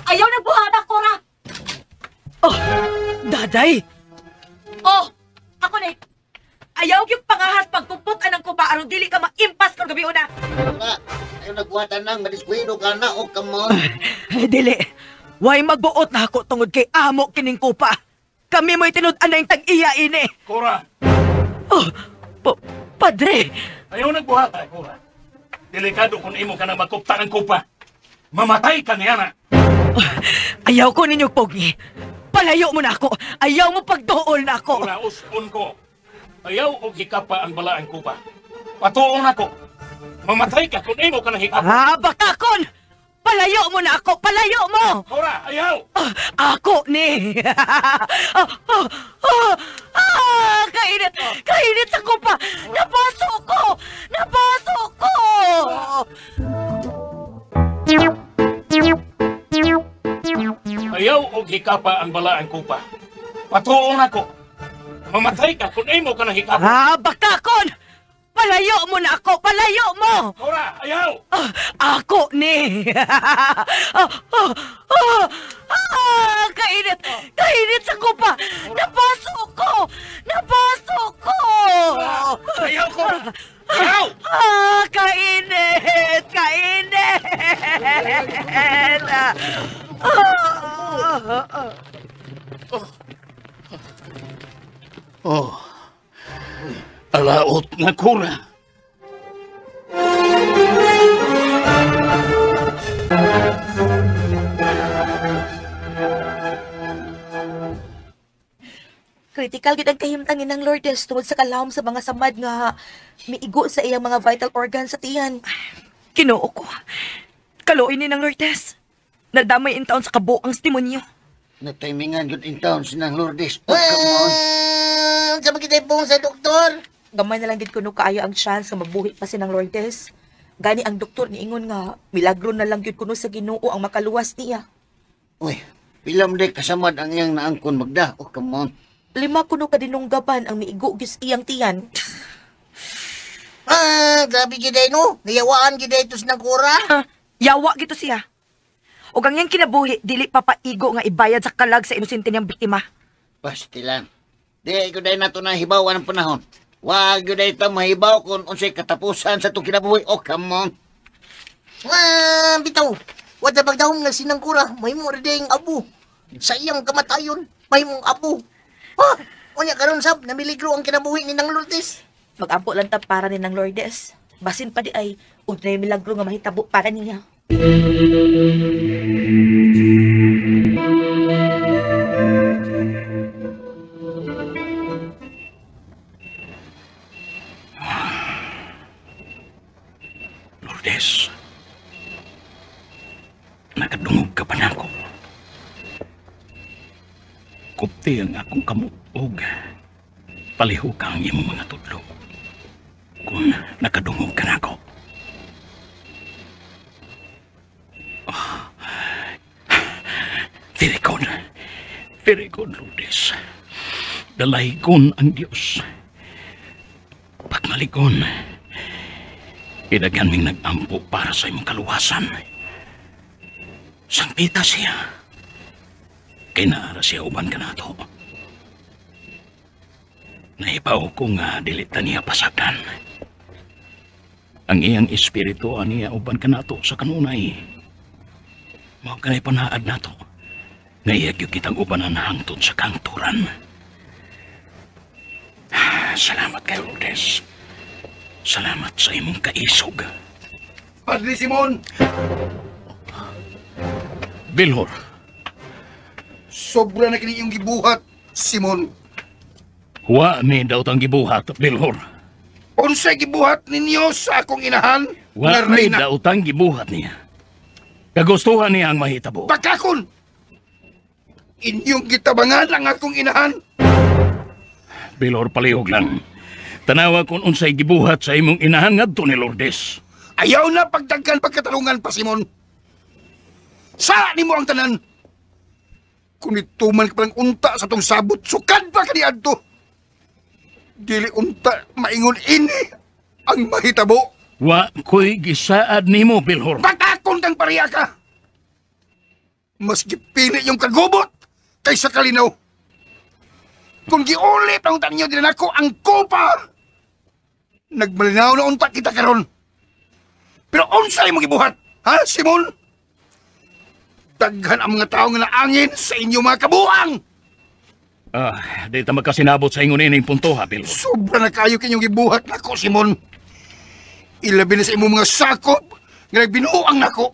Ayaw na buhata, Cora! Oh, Daday! Oh! Ako ni! Ayaw yung pangahas pagkupot anang kupa aron dili ka maimpas kung gabi una.
Wala. Ayaw nagbuhatan nang madiskwino ka na o come on.
Dili. Way magbuot na ako tungod kay amo kining kupa. Kami mo'y tinud-an na yung tag-iya ini.
Cora!
Oh, padre!
Ayaw nagbuhat ay, Cora. Delikado kung imo ka na magkupta ng kupa. Mamatay ka niya na.
Ayaw ko ninyo, Pogi. Palayo mo na ako. Ayaw mo pagduol na ako.
Cora, uspon ko. Ayaw og hikapa ang balaang kupa. Patuon ako. Mamatay ka kung imo ka na hikapa.
Ah, bakakon! Palayo mo na ako! Palayo mo!
Cora, ayaw!
Ako ni! Kainit! Kainit sa kupa! Nabaso ko! Nabaso ko!
Ayaw og hikapa ang balaang kupa. Patuon ako. Mamatay ka kung imo ka na hikapa.
Ah, bakakon! Palayo mo na ako! Palayo mo!
Cora, ayaw!
Ako ni! Kainit! Kainit sa kupa! Nabaso ko! Nabaso ko!
Ayaw, Cora! Ayaw!
Kainit! Kainit!
Oh, alaot na Cora.
Critical gid ang kahimtang ni ng Lourdes tungod sa kalahom sa mga samad nga miigo sa iyang mga vital organs sa tiyan.
Kinoo ko. Kaluoy ni ng Lourdes. Nadamay in taon sa kabuang demonyo.
Nagtimingan good in town si nang Lourdes. Oh, come on.
Sa magkitay sa doktor.
Gamay na lang gid kuno kaayo ang chance nga mabuhi pa si nang Lourdes. Gani ang doktor niingon nga milagro na lang gyud kuno sa Ginoo ang makaluwas niya.
Uy, pila man kasamad ang iyang naangkon magda. Oh, come on.
5 kuno ka dinunggaban ang miigo gyud iyang tiyan.
Ah, grabe gid ay no. Nayawaan gid ay tos ng Cora.
Yawa gito siya. O ang iyang kinabuhi dili papaigo nga ibayad sa kalag sa inosente niyang biktima.
Basti lang. Di ko dahil nato na hibawan ang panahon. Wag yun dahil ta mahibaw kung unsay katapusan sa itong kinabuhi. Oh, come on.
Ah, bitaw. Wada bagdahom nga sinang Cora, mahimo rin ding abo. Sa iyang kamatayon, mahimong abo. Ah, unya karon sab, namiligro ang kinabuhi ni nang Lourdes.
Magampo lang ta para ni nang Lourdes. Basin pa di ay og nay milagro nga mahitabo para niya.
Lourdes, nakadungog ka pa nako. Kupti ang akong kamot og paliho ka ang imong mga tudlo. Kung nakadungog ka nako. Oh. Very good. Very good, Lourdes. Dalaygon ang Diyos. Pagmaligon, idaghan ming nag-ampo para sa imong kaluwasan. Sangpita siya. Kay naara siya uban ka nato. Nahibaw ko nga dili ta niya pasagdan. Ang iyang espiritu aniya uban ka nato sa kanunay. Mao kanay panaad nato. Nga iya gyud kitang ubanan hangtod sa kangturan. Salamat kay Lourdes. Salamat sa imong kaisog.
Padre Simon!
Bilhor.
Sobra na kini iyong gibuhat, Simon.
Wa mi daw tang gibuhat, Bilhor.
Unsay gibuhat ninyo sa akong inahan?
Wa mi daw tang gibuhat niya. Kagustuhan niya ang mahitabo.
Bakakon! Inyong gitabangan ang akong inahan.
Bilhor, palihog lang. Tanawa kung unsay gibuhat sa imong inahan ngadto ni Lourdes.
Ayaw na pagdaghan pagkatarungan pa, Simon. Sala nimo ang tanan. Kung ituman ka palang unta sa tong sabot, sukad pa kaniadto. Dili unta maingon ini ang mahitabo.
Wa ko'y gisaad nimo, Bilhor.
Batakon kang pareha ka. Mas gipili yung kagubot kaysa kalinaw. Kung giuli pa unta ninyo din ako ang kupa. Nagmalinaw na unta kita karon. Pero unsay mo gibuhat? Ha, Simon? Daghan ang mga tao nga naangin sa inyong mga kabuang.
Ah, di ta magkasinabot sa ingon ining punto, ha, Bilhor.
Sobra na kayo kinyong gibuhat nako, Simon. Ilabi na sa imong mga sakop nga nagbinuang nako.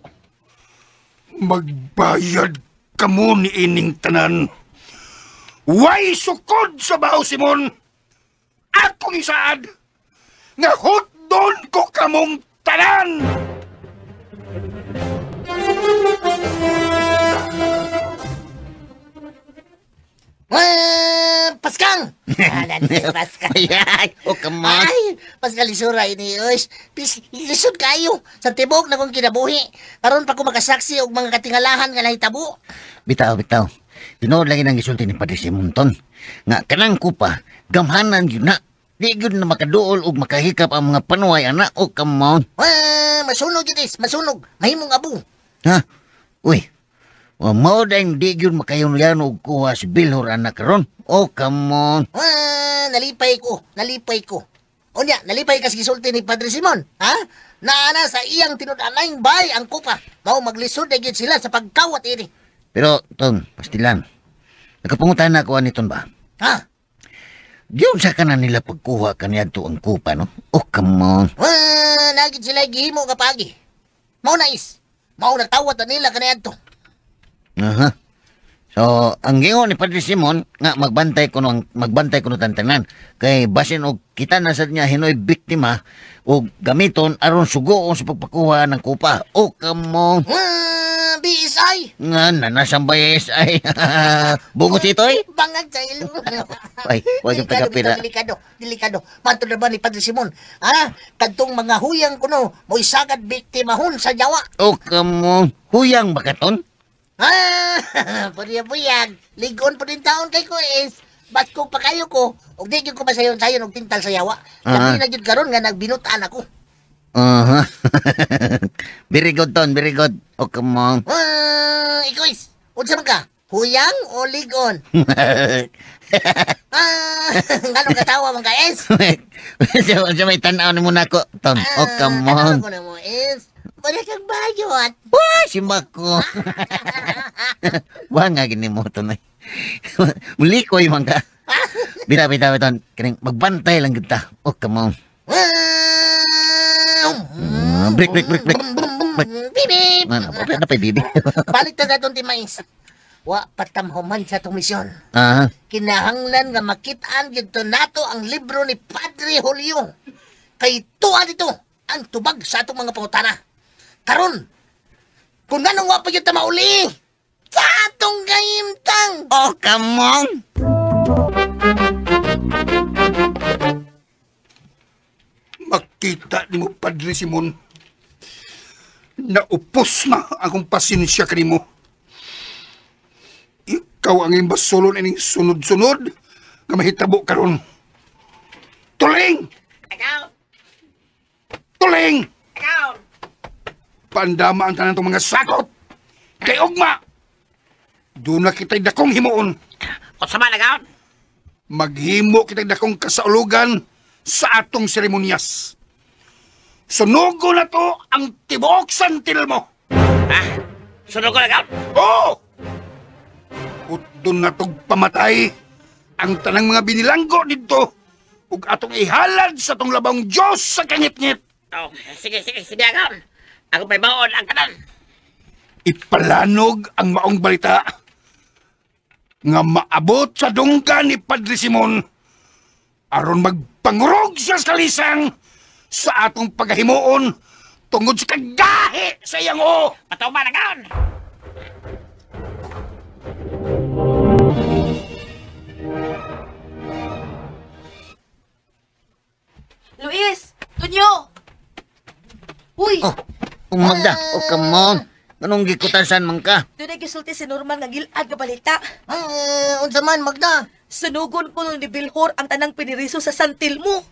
Magbayad kamo ni ining tanan. Way sukod sa baho, Simon. Akong isaad nga hutdon ko kamong tanan.
Paskang! Paskang.
Ay, oh, come on.
Ay, Pascal lisura ini, oy. Lisod kayo. Sa tibok na kong kinabuhi. Karon pa ko makasaksi og mga katingalahan nga nahitabo.
Bitaw, bitaw. Tinuod lagi nang gisulti ni Padre Simon ton. Nga kanang kupa, gamhanan yun na. Di gyud na makaduol og makahikap ang mga panuay, ana. Oh, come on.
Masunog yun is, masunog. Mahimong abo.
Ha? Uy. O, mao dahil di gyud makayunyan og kuha si Bilhor anak karon. Oh, come on.
Nalipay ko, nalipay ko. Unya, nalipay ka sa gisulti ni Padre Simon, ha? Naana sa iyang tinud-anay bay ang kupa. Mao maglisod na gyud sila sa pagkawat ini.
Pero, Ton, pastilan. Nakapangutan na ako aniton ba?
Ha?
Diyon sa kanan nila pagkuha kaniadto ang kupa, no? Oh, come on.
Nagid sila gihimo nga pagi. Mao na is. Mao natawat na nila kaniadto.
Aha. So, ang gingon ni Padre Simon nga magbantay kuno tantanan kay basin og kita na sad niya hinoy biktima og gamiton aron sugoon sa pagpakuha ng kupa. Oh, come on.
BSI.
Nga nanasambay SI. Bungot ito eh.
Bangag sa ilong.
Ay, wag yung tagapira.
Delikado, delikado. Matod na ba ni Padre Simon? Ah, kadtong mga huyang kuno mo'y sagad biktimahon sa yawa.
Oh, come on. Huyang ba katon?
Ah, puyag-puyag. Ligon po din taon kay ko is. Ba't ko pa kayo ko, og di gyud ko masayon-sayon og tintal sa yawa. Labi na gyud karon nga nagbinutaan ako.
Aha. Very good, Ton. Very good. Oh, come on.
Ikaw is, unsa man ka? Huyang o ligon? Nganong katawa man ka, is?
Unsa may tan-aw nimo nako, Ton? Oh, come on.
Ano ko na mo, is? Wala kang bayot.
Wah, simba ko. Wah nga gini mo, Ton. Muli ko yung mga. Bitaw, bitaw, Ton. Kining magbantay lang kita. Oh, come on. Break, break, break, break.
Bibi!
Ano, na pa, bibi.
Balik ta sa itong timais. Wa patamhuman sa itong misyon.
Aha.
Kinahanglan nga makitaan gito nato ang libro ni Padre Julio. Kay tuwa dito ang tubag sa atong mga pangutana. Karon, kung anong wa pa yun ta mauli, sa atong kahimtang!
Oh, come on!
Makita ni mo, Padre Simon. Naupos na akong pasensya kanimo. Ikaw ang imbasulon ining sunod-sunod nga mahitabo karon. Tuling! Tuling! Pandama ang tanan tong mga sakop! Kay ugma! Doon na kita'y dakong himuon.
Unsa man agaon?
Maghimo kita'y dakong kasaulugan sa atong seremonyas. Sunugo na to ang tibuok santil mo.
Ha? Sunugo na gaon?
Oo! Utdon na tog pamatay ang tanang mga binilanggo dito ug atong ihalad sa tong labang Diyos sa kangitngit.
Oh, sige, sige, sige agaon. Ako pa'y baon ang kanan.
Ipalanog ang maong balita nga maabot sa dunggan ni Padre Simon aron magpangurog siya sa kalisang sa atong paghimuon tungod sa kagahi sa iyang oo.
Patuman agaon.
Luis! Tunyo! Uy!
Oh, Magda, oh, come on. Anong gikutasan man ka?
Doon ay gisulti si Norman nga gilad nga balita.
Unsa man, Magda?
Sunugon ko ni Bilhor ang tanang piniriso sa santil mo.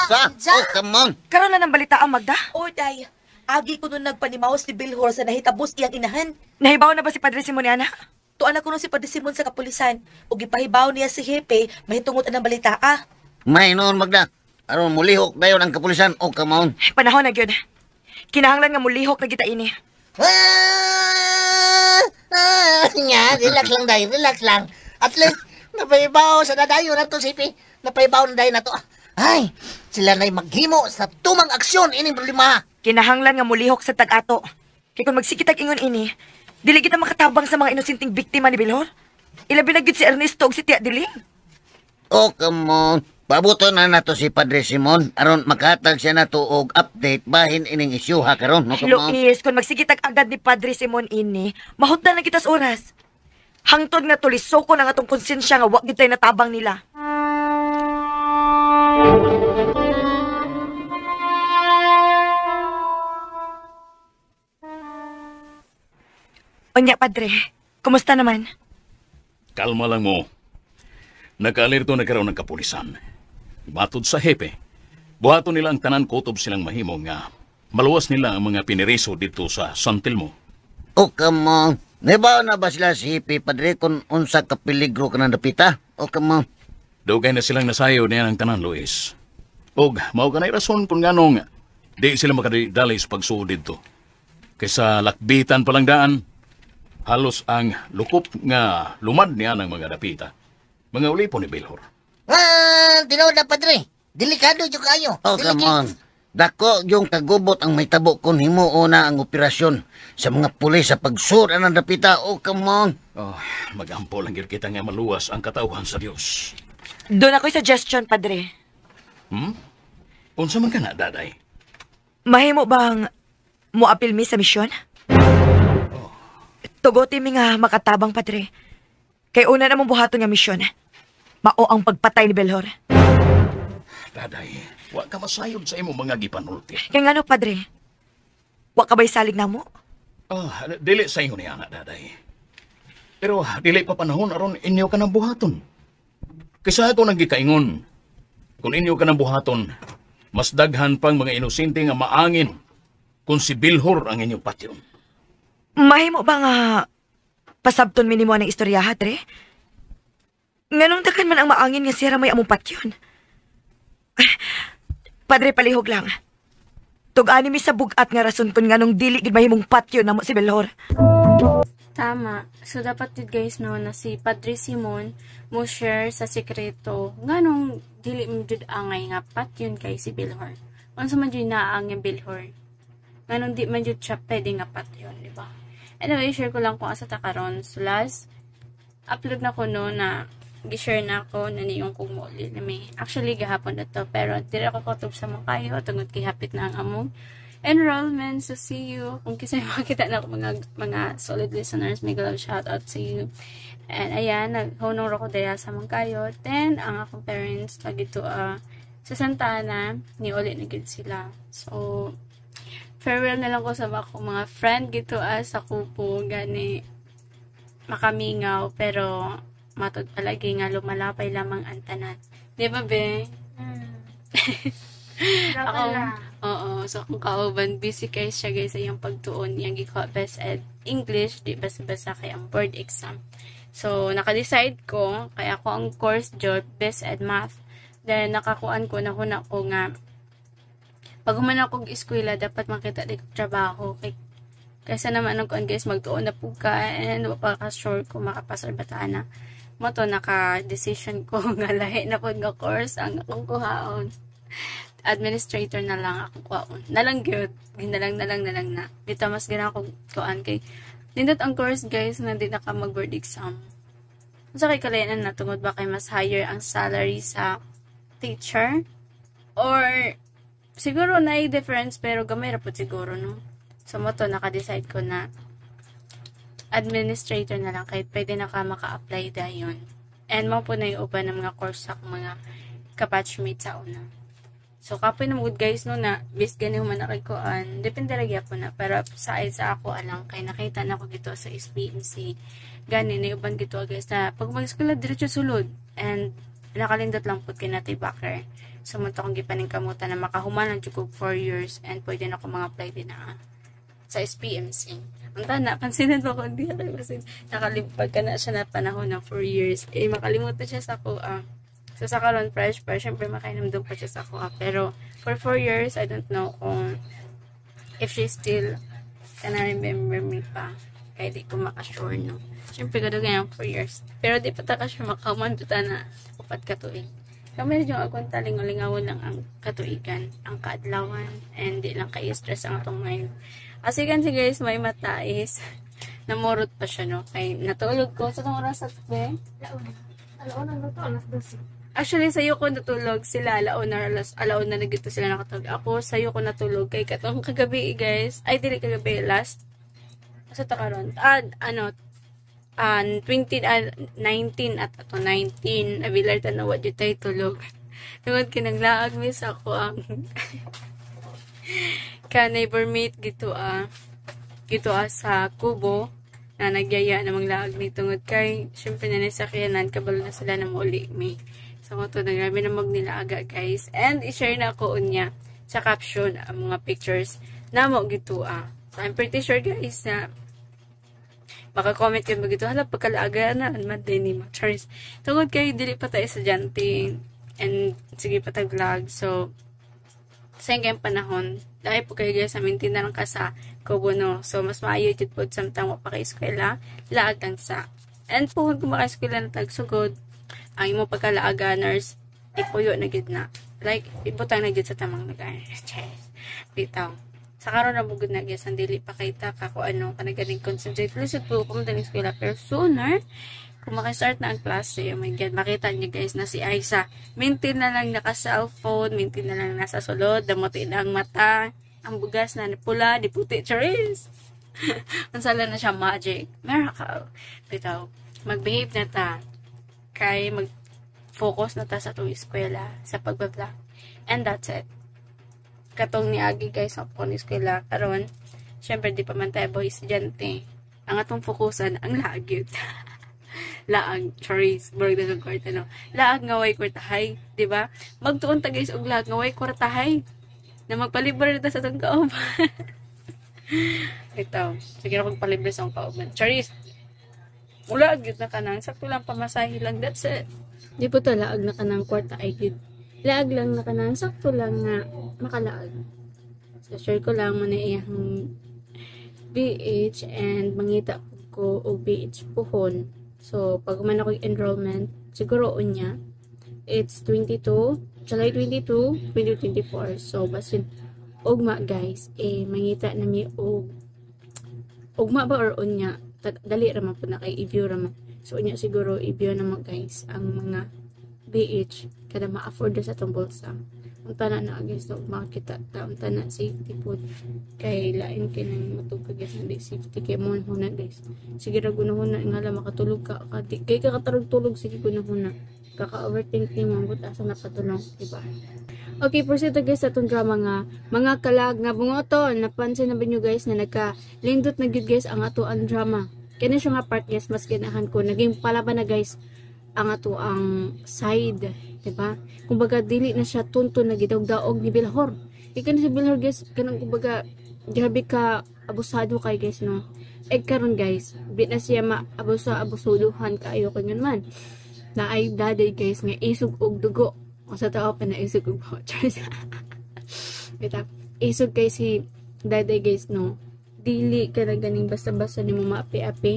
Sa? Oh, come on.
Karon na ng balita ang Magda?
O, day. Agi ko nung nagpanimaos ni Bilhor sa nahitabos iyang inahan.
Nahibaw na ba si Padre Simon ni ana?
Tuan ako si Padre Simon sa kapulisan ug gipahibaw niya si Hepe mahitungod anang balita ah.
May noon Magda. Aron mulihok dayon ang kapulisan o kamaon.
Panahon na gyud. Kinahanglan nga mulihok na kita ini.
Nga, relax lang dahil, relax lang. At least, napaibaw sa dadayo na to, Sipi. Napaibaw na dayon na to. Ay, sila na'y maghimo sa tumang aksyon ining problema.
Kinahanglan nga mulihok sa tag-ato. Kay kung magsikitag ingon ini, dili kita makatabang sa mga inosenteng biktima ni Bilhor. Ilabi na gyud si Ernesto ug si Tia Diling.
Oh, come on. Pabuto na nato si Padre Simon aron makahatag siya nato og update bahin ining isyu ha karon. No, come on.
Luis, kung magsigitag agad ni Padre Simon ini, mahutdan na kita sa oras. Hangtod nga tulisoko na nga atong konsensya nga wa gyud tay natabang nila. Unya, Padre, kumusta naman?
Kalma lang mo. Nakaalerto na karon ng kapulisan. Matod sa hepe, buhaton nila ang tanan kutob silang mahimo nga maluwas nila ang mga piniriso dito sa San Telmo.
Oh, come on. Nabaw na ba sila si Hepe, Padre, kung unsa ka peligro ka ng dapita? Oh, come on.
Dugay na silang nasayo niya ang tanan, Luis. Og mao ka na'y rason kung nganong di sila makadali sa pagsuod dito. Kaysa lakbitan palang daan, halos ang lukop nga lumad niya ng mga dapita. Mga ulipo ni Bilhor.
Ah, tinuod na, Padre. Delikado jud kayo.
Oh, come on. Dako yung kagubot ang may tabo kung himuo na ang operasyon sa mga pulis sa pagsur ang dapita. Oh, come on.
Oh, magampo lang gyud kita nga maluwas ang katawhan sa Dios.
Doon ako'y suggestion, Padre.
Unsa man ka na, daday?
Mahimo bang moapil mi sa misyon? Tuguti mi nga makatabang, Padre. Kay una namang buhaton nga misyon. Mao ang pagpatay ni Belhor.
Daday, wa ka masayod sa imong mga gipanulti.
Kay ngano, Padre? Wa ka ba'y salig namo?
Ah, dili sa inyo niya, daday. Pero dili pa panahon aron inyo ka ng buhaton. Kaysa ako nagikaingon, kung inyo ka ng buhaton, mas daghan pang mga inosente nga maangin kung si Bilhor ang inyong patyon.
Mahimo ba nga pasabton mi nimo ang istorya, Padre? Nganong daghan man ang maangin nga sira may among patyon? Padre, palihog lang. Tug-ani mi sa bugat nga rason kung nganong dili gid mahimong patyon namo si Belhor.
Tama. So, dapat din guys no, na si Padre Simon mo share sa sekreto nganong dili mo jud angay nga patyon kay si Bilhor. Unsa man jud naa ang Bilhor? Nganong di man jud siya pwede nga patyon, di ba? Anyway, share ko lang kung asa ta karon. So, last upload na ko no na gi-share na ako na niyong kong muli na may actually gahapon na to, pero diri ako kutob sa mga kayo tungod kay hapit na ang among enrollment. So see you kung kisay makita na ako mga solid listeners, mega love shout out to you. And ayan, naghunong ra ko daya sa mga kayo. Then ang akong parents lagi to sa Santa Ana, niuli na gid sila. So farewell na lang ko sa akong mga friend gito sa kupo gani makamingaw, pero matod palagi nga lumalapay lamang ang tanan. Di ba, be? Ako, oo. So, akong kauban, busy kayo siya, guys, sa iyang pagtuon. Iyang gikuha Best Ed English, di basta-basta kay ang board exam. So, naka-decide ko, kaya ako ang course job, Best Ed Math. Then, nakakuan ko, nahuna ko nga, pag human ako eskwela, dapat makita di ko trabaho. Kay, kaysa naman ang kuan, guys, magtuon na po ka, and wala pa ka sure kung makapasar ba ta na. Mo to, naka-decision ko nga lahi na po nga course ang akong kuhaon. Administrator na lang akong kuhaon. Nalang gyud, ginalang na lang na lang na. Bitaw mas gana akong kuan kay nindot ang course guys na di na ka mag-board exam. Unsa kay kalayanan na tungod ba kay mas higher ang salary sa teacher or siguro na difference pero gamay ra pud siguro no. So mo to naka-decide ko na administrator na lang kahit pwede na ka maka-apply dayon. And mo po na yung uban ng mga course sa akong mga ka-batchmate sa una. So kapoy na good guys no na bis gani human na kay kuan, depende ra gyapon na pero sa ako alang kay nakita na ko gito sa SPMC. Gani na uban gito guys na pag mag-eskwela diretso sulod and nakalindot lang pud kay natay backer. So mo to akong gipaningkamutan na makahuman lang jud kog 4 years and pwede na ko mga apply din na sa SPMC. Ang tana, pansinan pa ko, hindi kay basin nakalimpag ka na siya na panahon ng 4 years. Eh, makalimutan siya sa ako, ah. So, sa karon fresh pa, syempre makainamdum pa siya sa ako, ah. Pero, for 4 years, I don't know kung if she still can remember me pa. Kaya di ko makasure, no. Syempre, kadugay ang 4 years. Pero di pa ta ka siya makaman, ta na 4 ka tuig. Kami yung akong talingaw-lingawon lang ang katuigan, ang kaadlawan, and di lang kayo stress ang atong mind. As you can see guys, may mata is namurot pa siya, no? Kay natulog ko. Sa itong oras at be?
Alauna na to, alas 12.
Actually, sayo ko natulog sila, alauna, alas, alauna na gito sila nakatulog. Ako, sayo ko natulog. Kay katong kagabi, guys. Ay, dili kagabi, last. Asa ta karon? Ah, ano, 20, 19 at ato 19. Abilar tanawa di tayo tulog. Tungod kinanglaag mis ako ang ka neighbor mate gito gito sa kubo na nagyaya namang laag ni tungod kay syempre na sakyanan kabalo na sila na mauli mi. So mo to na grabe na magnilaaga guys, and i-share na ako unya sa caption ang mga pictures namo gito ah. So I'm pretty sure guys na baka comment kayo magito, hala pagkalaaga na man din ni mo Charis. Tungod kay dili pa tayo estudyante and sige pa tag vlog. So sa kayong panahon, dahil po kayo guys, maintain na lang ka sa kubo, no. So, mas maayo jud po samtang wa pa kay eskwela, laag lang sa. And po, kung maka-eskwela na tagsugod, ang imo pagkalaaga, nurse, ipuyo na gid na. Like, ibutang na gid sa tamang lugar. Cheers. Bitaw. Sa karon na bugod na guys, ang dili pa kay ta ka kung ano, kanagaling concentrate. Lisod po kung madaling eskwela, pero sooner, kung makistart na ang klase, oh my God, makita niyo guys na si Aiza, maintain na lang naka-cellphone, maintain na lang nasa sulod, damuti na ang mata, ang bugas na pula, di puti, charis. Ang sala na siya, magic, miracle. Bitaw, mag-behave na ta, kay mag-focus na ta sa itong eskwela, sa pagbablog. And that's it. Katong niagi guys, sa po ni eskwela, karon syempre di pa man tayo boy estudyante. Ang atong fokusan, ang laag yun. Laag, charis, burg na kwarta, no? Laag nga way kwartahay, di ba? Magtuon ta guys og laag nga way kwartahay. Na magpalibre na ta sa atong kauban. Ito, sige na kong palibre sa akong kauban. Charis, wala gyud na kanang sakto lang pamasahe lang, that's it. Di po to laag na kanang kwarta ay gyud. Laag lang na kanang sakto lang nga makalaag. So share ko lang mo na iyang BH and mangita ko og BH puhon. So pag man ako enrollment, siguro unya it's 22, July 22, 2024. So basin ugma guys, eh mangita na mi og ugma ba or unya, dali ra man po na kay i-view ra man. So unya siguro i-view na mo guys ang mga BH kada ma-afford sa atong bulsa. Ang tanan na guys no, makita ta ang tanan safety po kay lain kay nang matug ka guys hindi safety kay mo huna guys. Sige ra gunahuna nga la makatulog ka, ka kay ka tulog sige gunahuna. Kaka-overthink ni mo but asa napatulong, di ba? Okay, proceed guys sa atong drama nga mga kalag nga bungoton. Napansin na ba nyo guys na nagka-lindot na gyud guys ang ato ang drama? Kani siya nga part guys, mas ganahan ko. Naging palaban na guys ang ato ang side, di ba? Kumbaga dili na siya tunto na gidawg-daog ni Bilhor. Ikan si Bilhor guys, kanang kumbaga grabe ka abusado kay guys no. Eh karon guys, di na siya maabuso abusuluhan kaayo kanyon man. Na ay daday guys nga isog og dugo. O sa tao pa na isog og vouchers. Kita, isog kay si daday guys no. Dili ka na ganing basta-basta nimo maapi-api.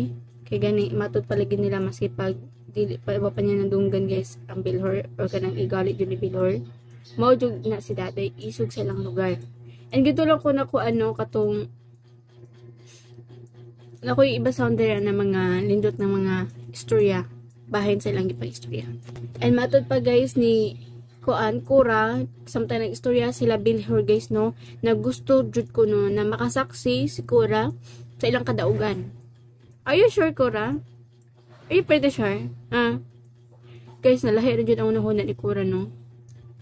Kay gani matud palagi nila maski pag dili pa pa niya nandunggan guys ang Bilhor or kanang igalit jud ni Bilhor. Mao jud na si daday isog sa ilang lugar. And gito lang ko na ko ano katong nako yung iba sounder na mga lindot ng mga istorya bahin sa ilang gipag-istorya. And matod pa guys ni Kuan Kura samtang nag-istorya sila Bilhor guys no, na gusto jud ko no na makasaksi si Kura sa ilang kadaugan. Are you sure, Kura? Are you pretty sure? Ah. Guys, nalahi ra jud ang hunahuna ni Kura no.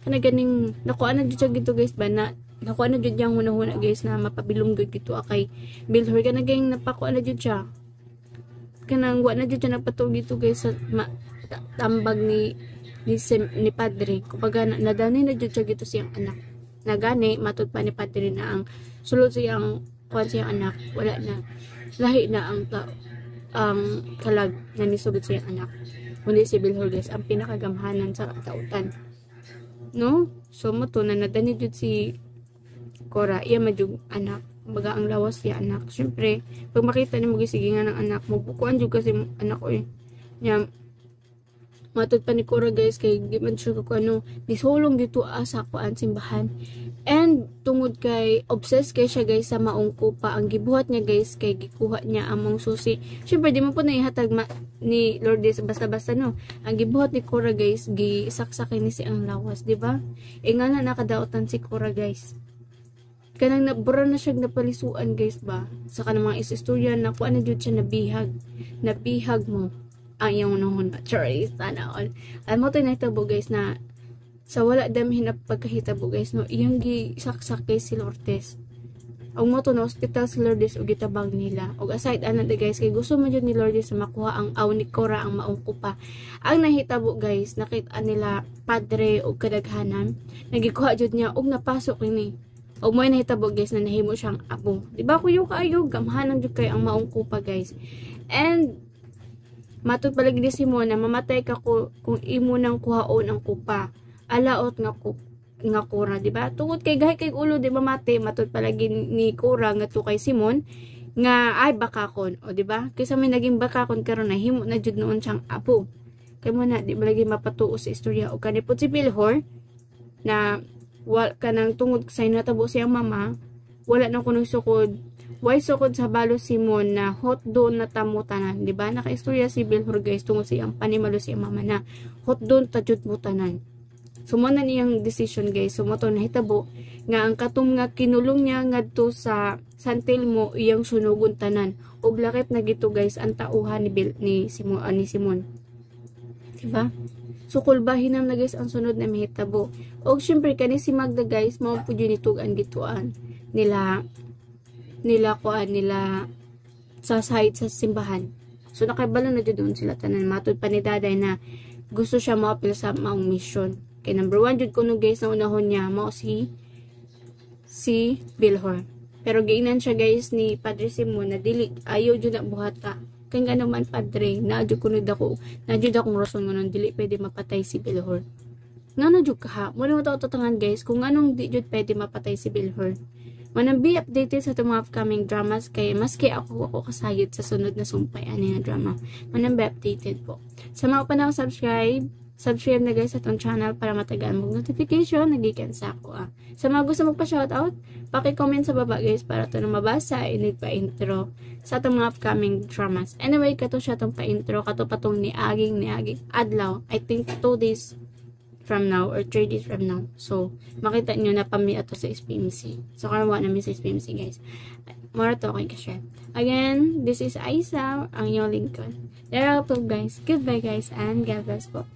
Kana ganing nakuha na jud siya gito guys ba na nakuha na jud niyang hunahuna guys na mapabilong jud gito kay Bilhor kana ganing napakuha na jud siya. Kanang wa na jud siya nagpatuo gito guys sa tambag ni ni Padre. Kumbaga nadani na jud siya gito siyang anak. Nagani matud pa ni Padre na ang sulod siyang kuan siyang anak wala na. Lahi na ang tao, ang kalag nga nisugod sa iyang anak. Kundi si Bilhor guys, ang pinakagamhanan sa katautan. No? So mo to na nadani jud si Cora, iya man jud anak. Kumbaga ang lawas iya anak. Syempre, pag makita nimo sige nga ng anak mo, bukuan jud kasi anak ko eh. Nya, matod pa ni Cora guys, kay di man siya ko ano, nisulong dito sa kuan simbahan. And tungod kay obsessed kay siya guys sa maong kupa, ang gibuhat niya guys kay gikuha niya ang mong susi. Syempre di mo po naihatag ni Lourdes basta-basta, no. Ang gibuhat ni Cora guys, gisaksakin ni si ang lawas, di ba? E nga na nakadaotan si Cora guys. Kanang nabura na siya napalisuan guys ba sa kanang mga istorya na kuan na jud siya nabihag. Nabihag mo ang iyong unahon. Charis, sana all. Alam mo ito nahitabo guys na sa wala damhin na pagkahitabo guys, no, iyang gisaksak kay si Lourdes. Og mo to na hospital si Lourdes og gitabang nila. Og aside ana di guys, kay gusto man jud ni Lourdes sa makuha ang aw ni Cora ang maong kupa. Ang nahitabo guys, nakita nila padre og kadaghanan, nagikuha jud niya og napasok ini. Og mo nahitabo guys na nahimo siyang abo. Di ba kuyo kaayo gamhanan jud kay ang maong kupa guys. And matod palagi ni Simon na mamatay ka kung imo nang kuhaon ang kupa. Alaot nga ku nga Cora, di ba? Tungod kay gahi kay ulo, di ba mate, matod palagi ni Cora nga to kay Simon nga ay bakakon, o di ba? Kaysa may naging bakakon karon na himo na jud noon siyang apo. Kay mo na di ba lagi mapatuo sa istorya o kanipod si Bilhor na wal kanang tungod sa natabo siyang mama, wala na kuno sukod. Why sukod sa balo Simon na hot doon na tamo tanan, di ba? Nakaistorya si Bilhor guys tungod sa iyang panimalo sa iyang mama na hot doon ta jud mo tanan. So mo na niyang decision guys. So mo to nahitabo nga ang katum nga kinulong niya ngadto sa San Telmo iyang sunugon tanan. Ug lakip na gito guys ang tauhan ni Bil, ni Simon, ni Simon. Diba? So kulbahin na guys ang sunod na mahitabo. Og syempre kani si Magda guys mao pud yun itugan gituan nila nila kuan nila sa site sa simbahan. So nakaibalo na jud doon sila tanan. Matud pa ni Daday na gusto siya moapil sa maong mission. Kay number 1 jud kuno guys na unahon niya mao si Bilhor. Pero giingnan siya guys ni Padre Simon na dili ayaw jud na buhata. Kay ngano man padre, naa jud kuno dako, naa jud akong rason nganong dili pwede mapatay si Bilhor. Ngano jud ka ha? Wala mo tatangan guys kung anong di jud pwede mapatay si Bilhor. Manang be updated sa itong mga upcoming dramas kay maski ako kasayod sa sunod na sumpay ani nga drama. Manang be updated po. Sa mga pa subscribe, subscribe na guys sa itong channel para matagaan mong notification nagikan sa ako ah. Sa mga gusto magpa-shoutout, paki-comment sa baba guys para ito na mabasa inig pa-intro sa itong mga upcoming dramas. Anyway, kato siya itong pa-intro, kato patong niaging adlaw. I think 2 days from now or 3 days from now. So, makita nyo na pami ato sa SPMC. So, karwa namin sa SPMC guys. Mara to ako yung share. Again, this is Aisa, ang iyong lingkod. There are guys. Goodbye guys and God bless po.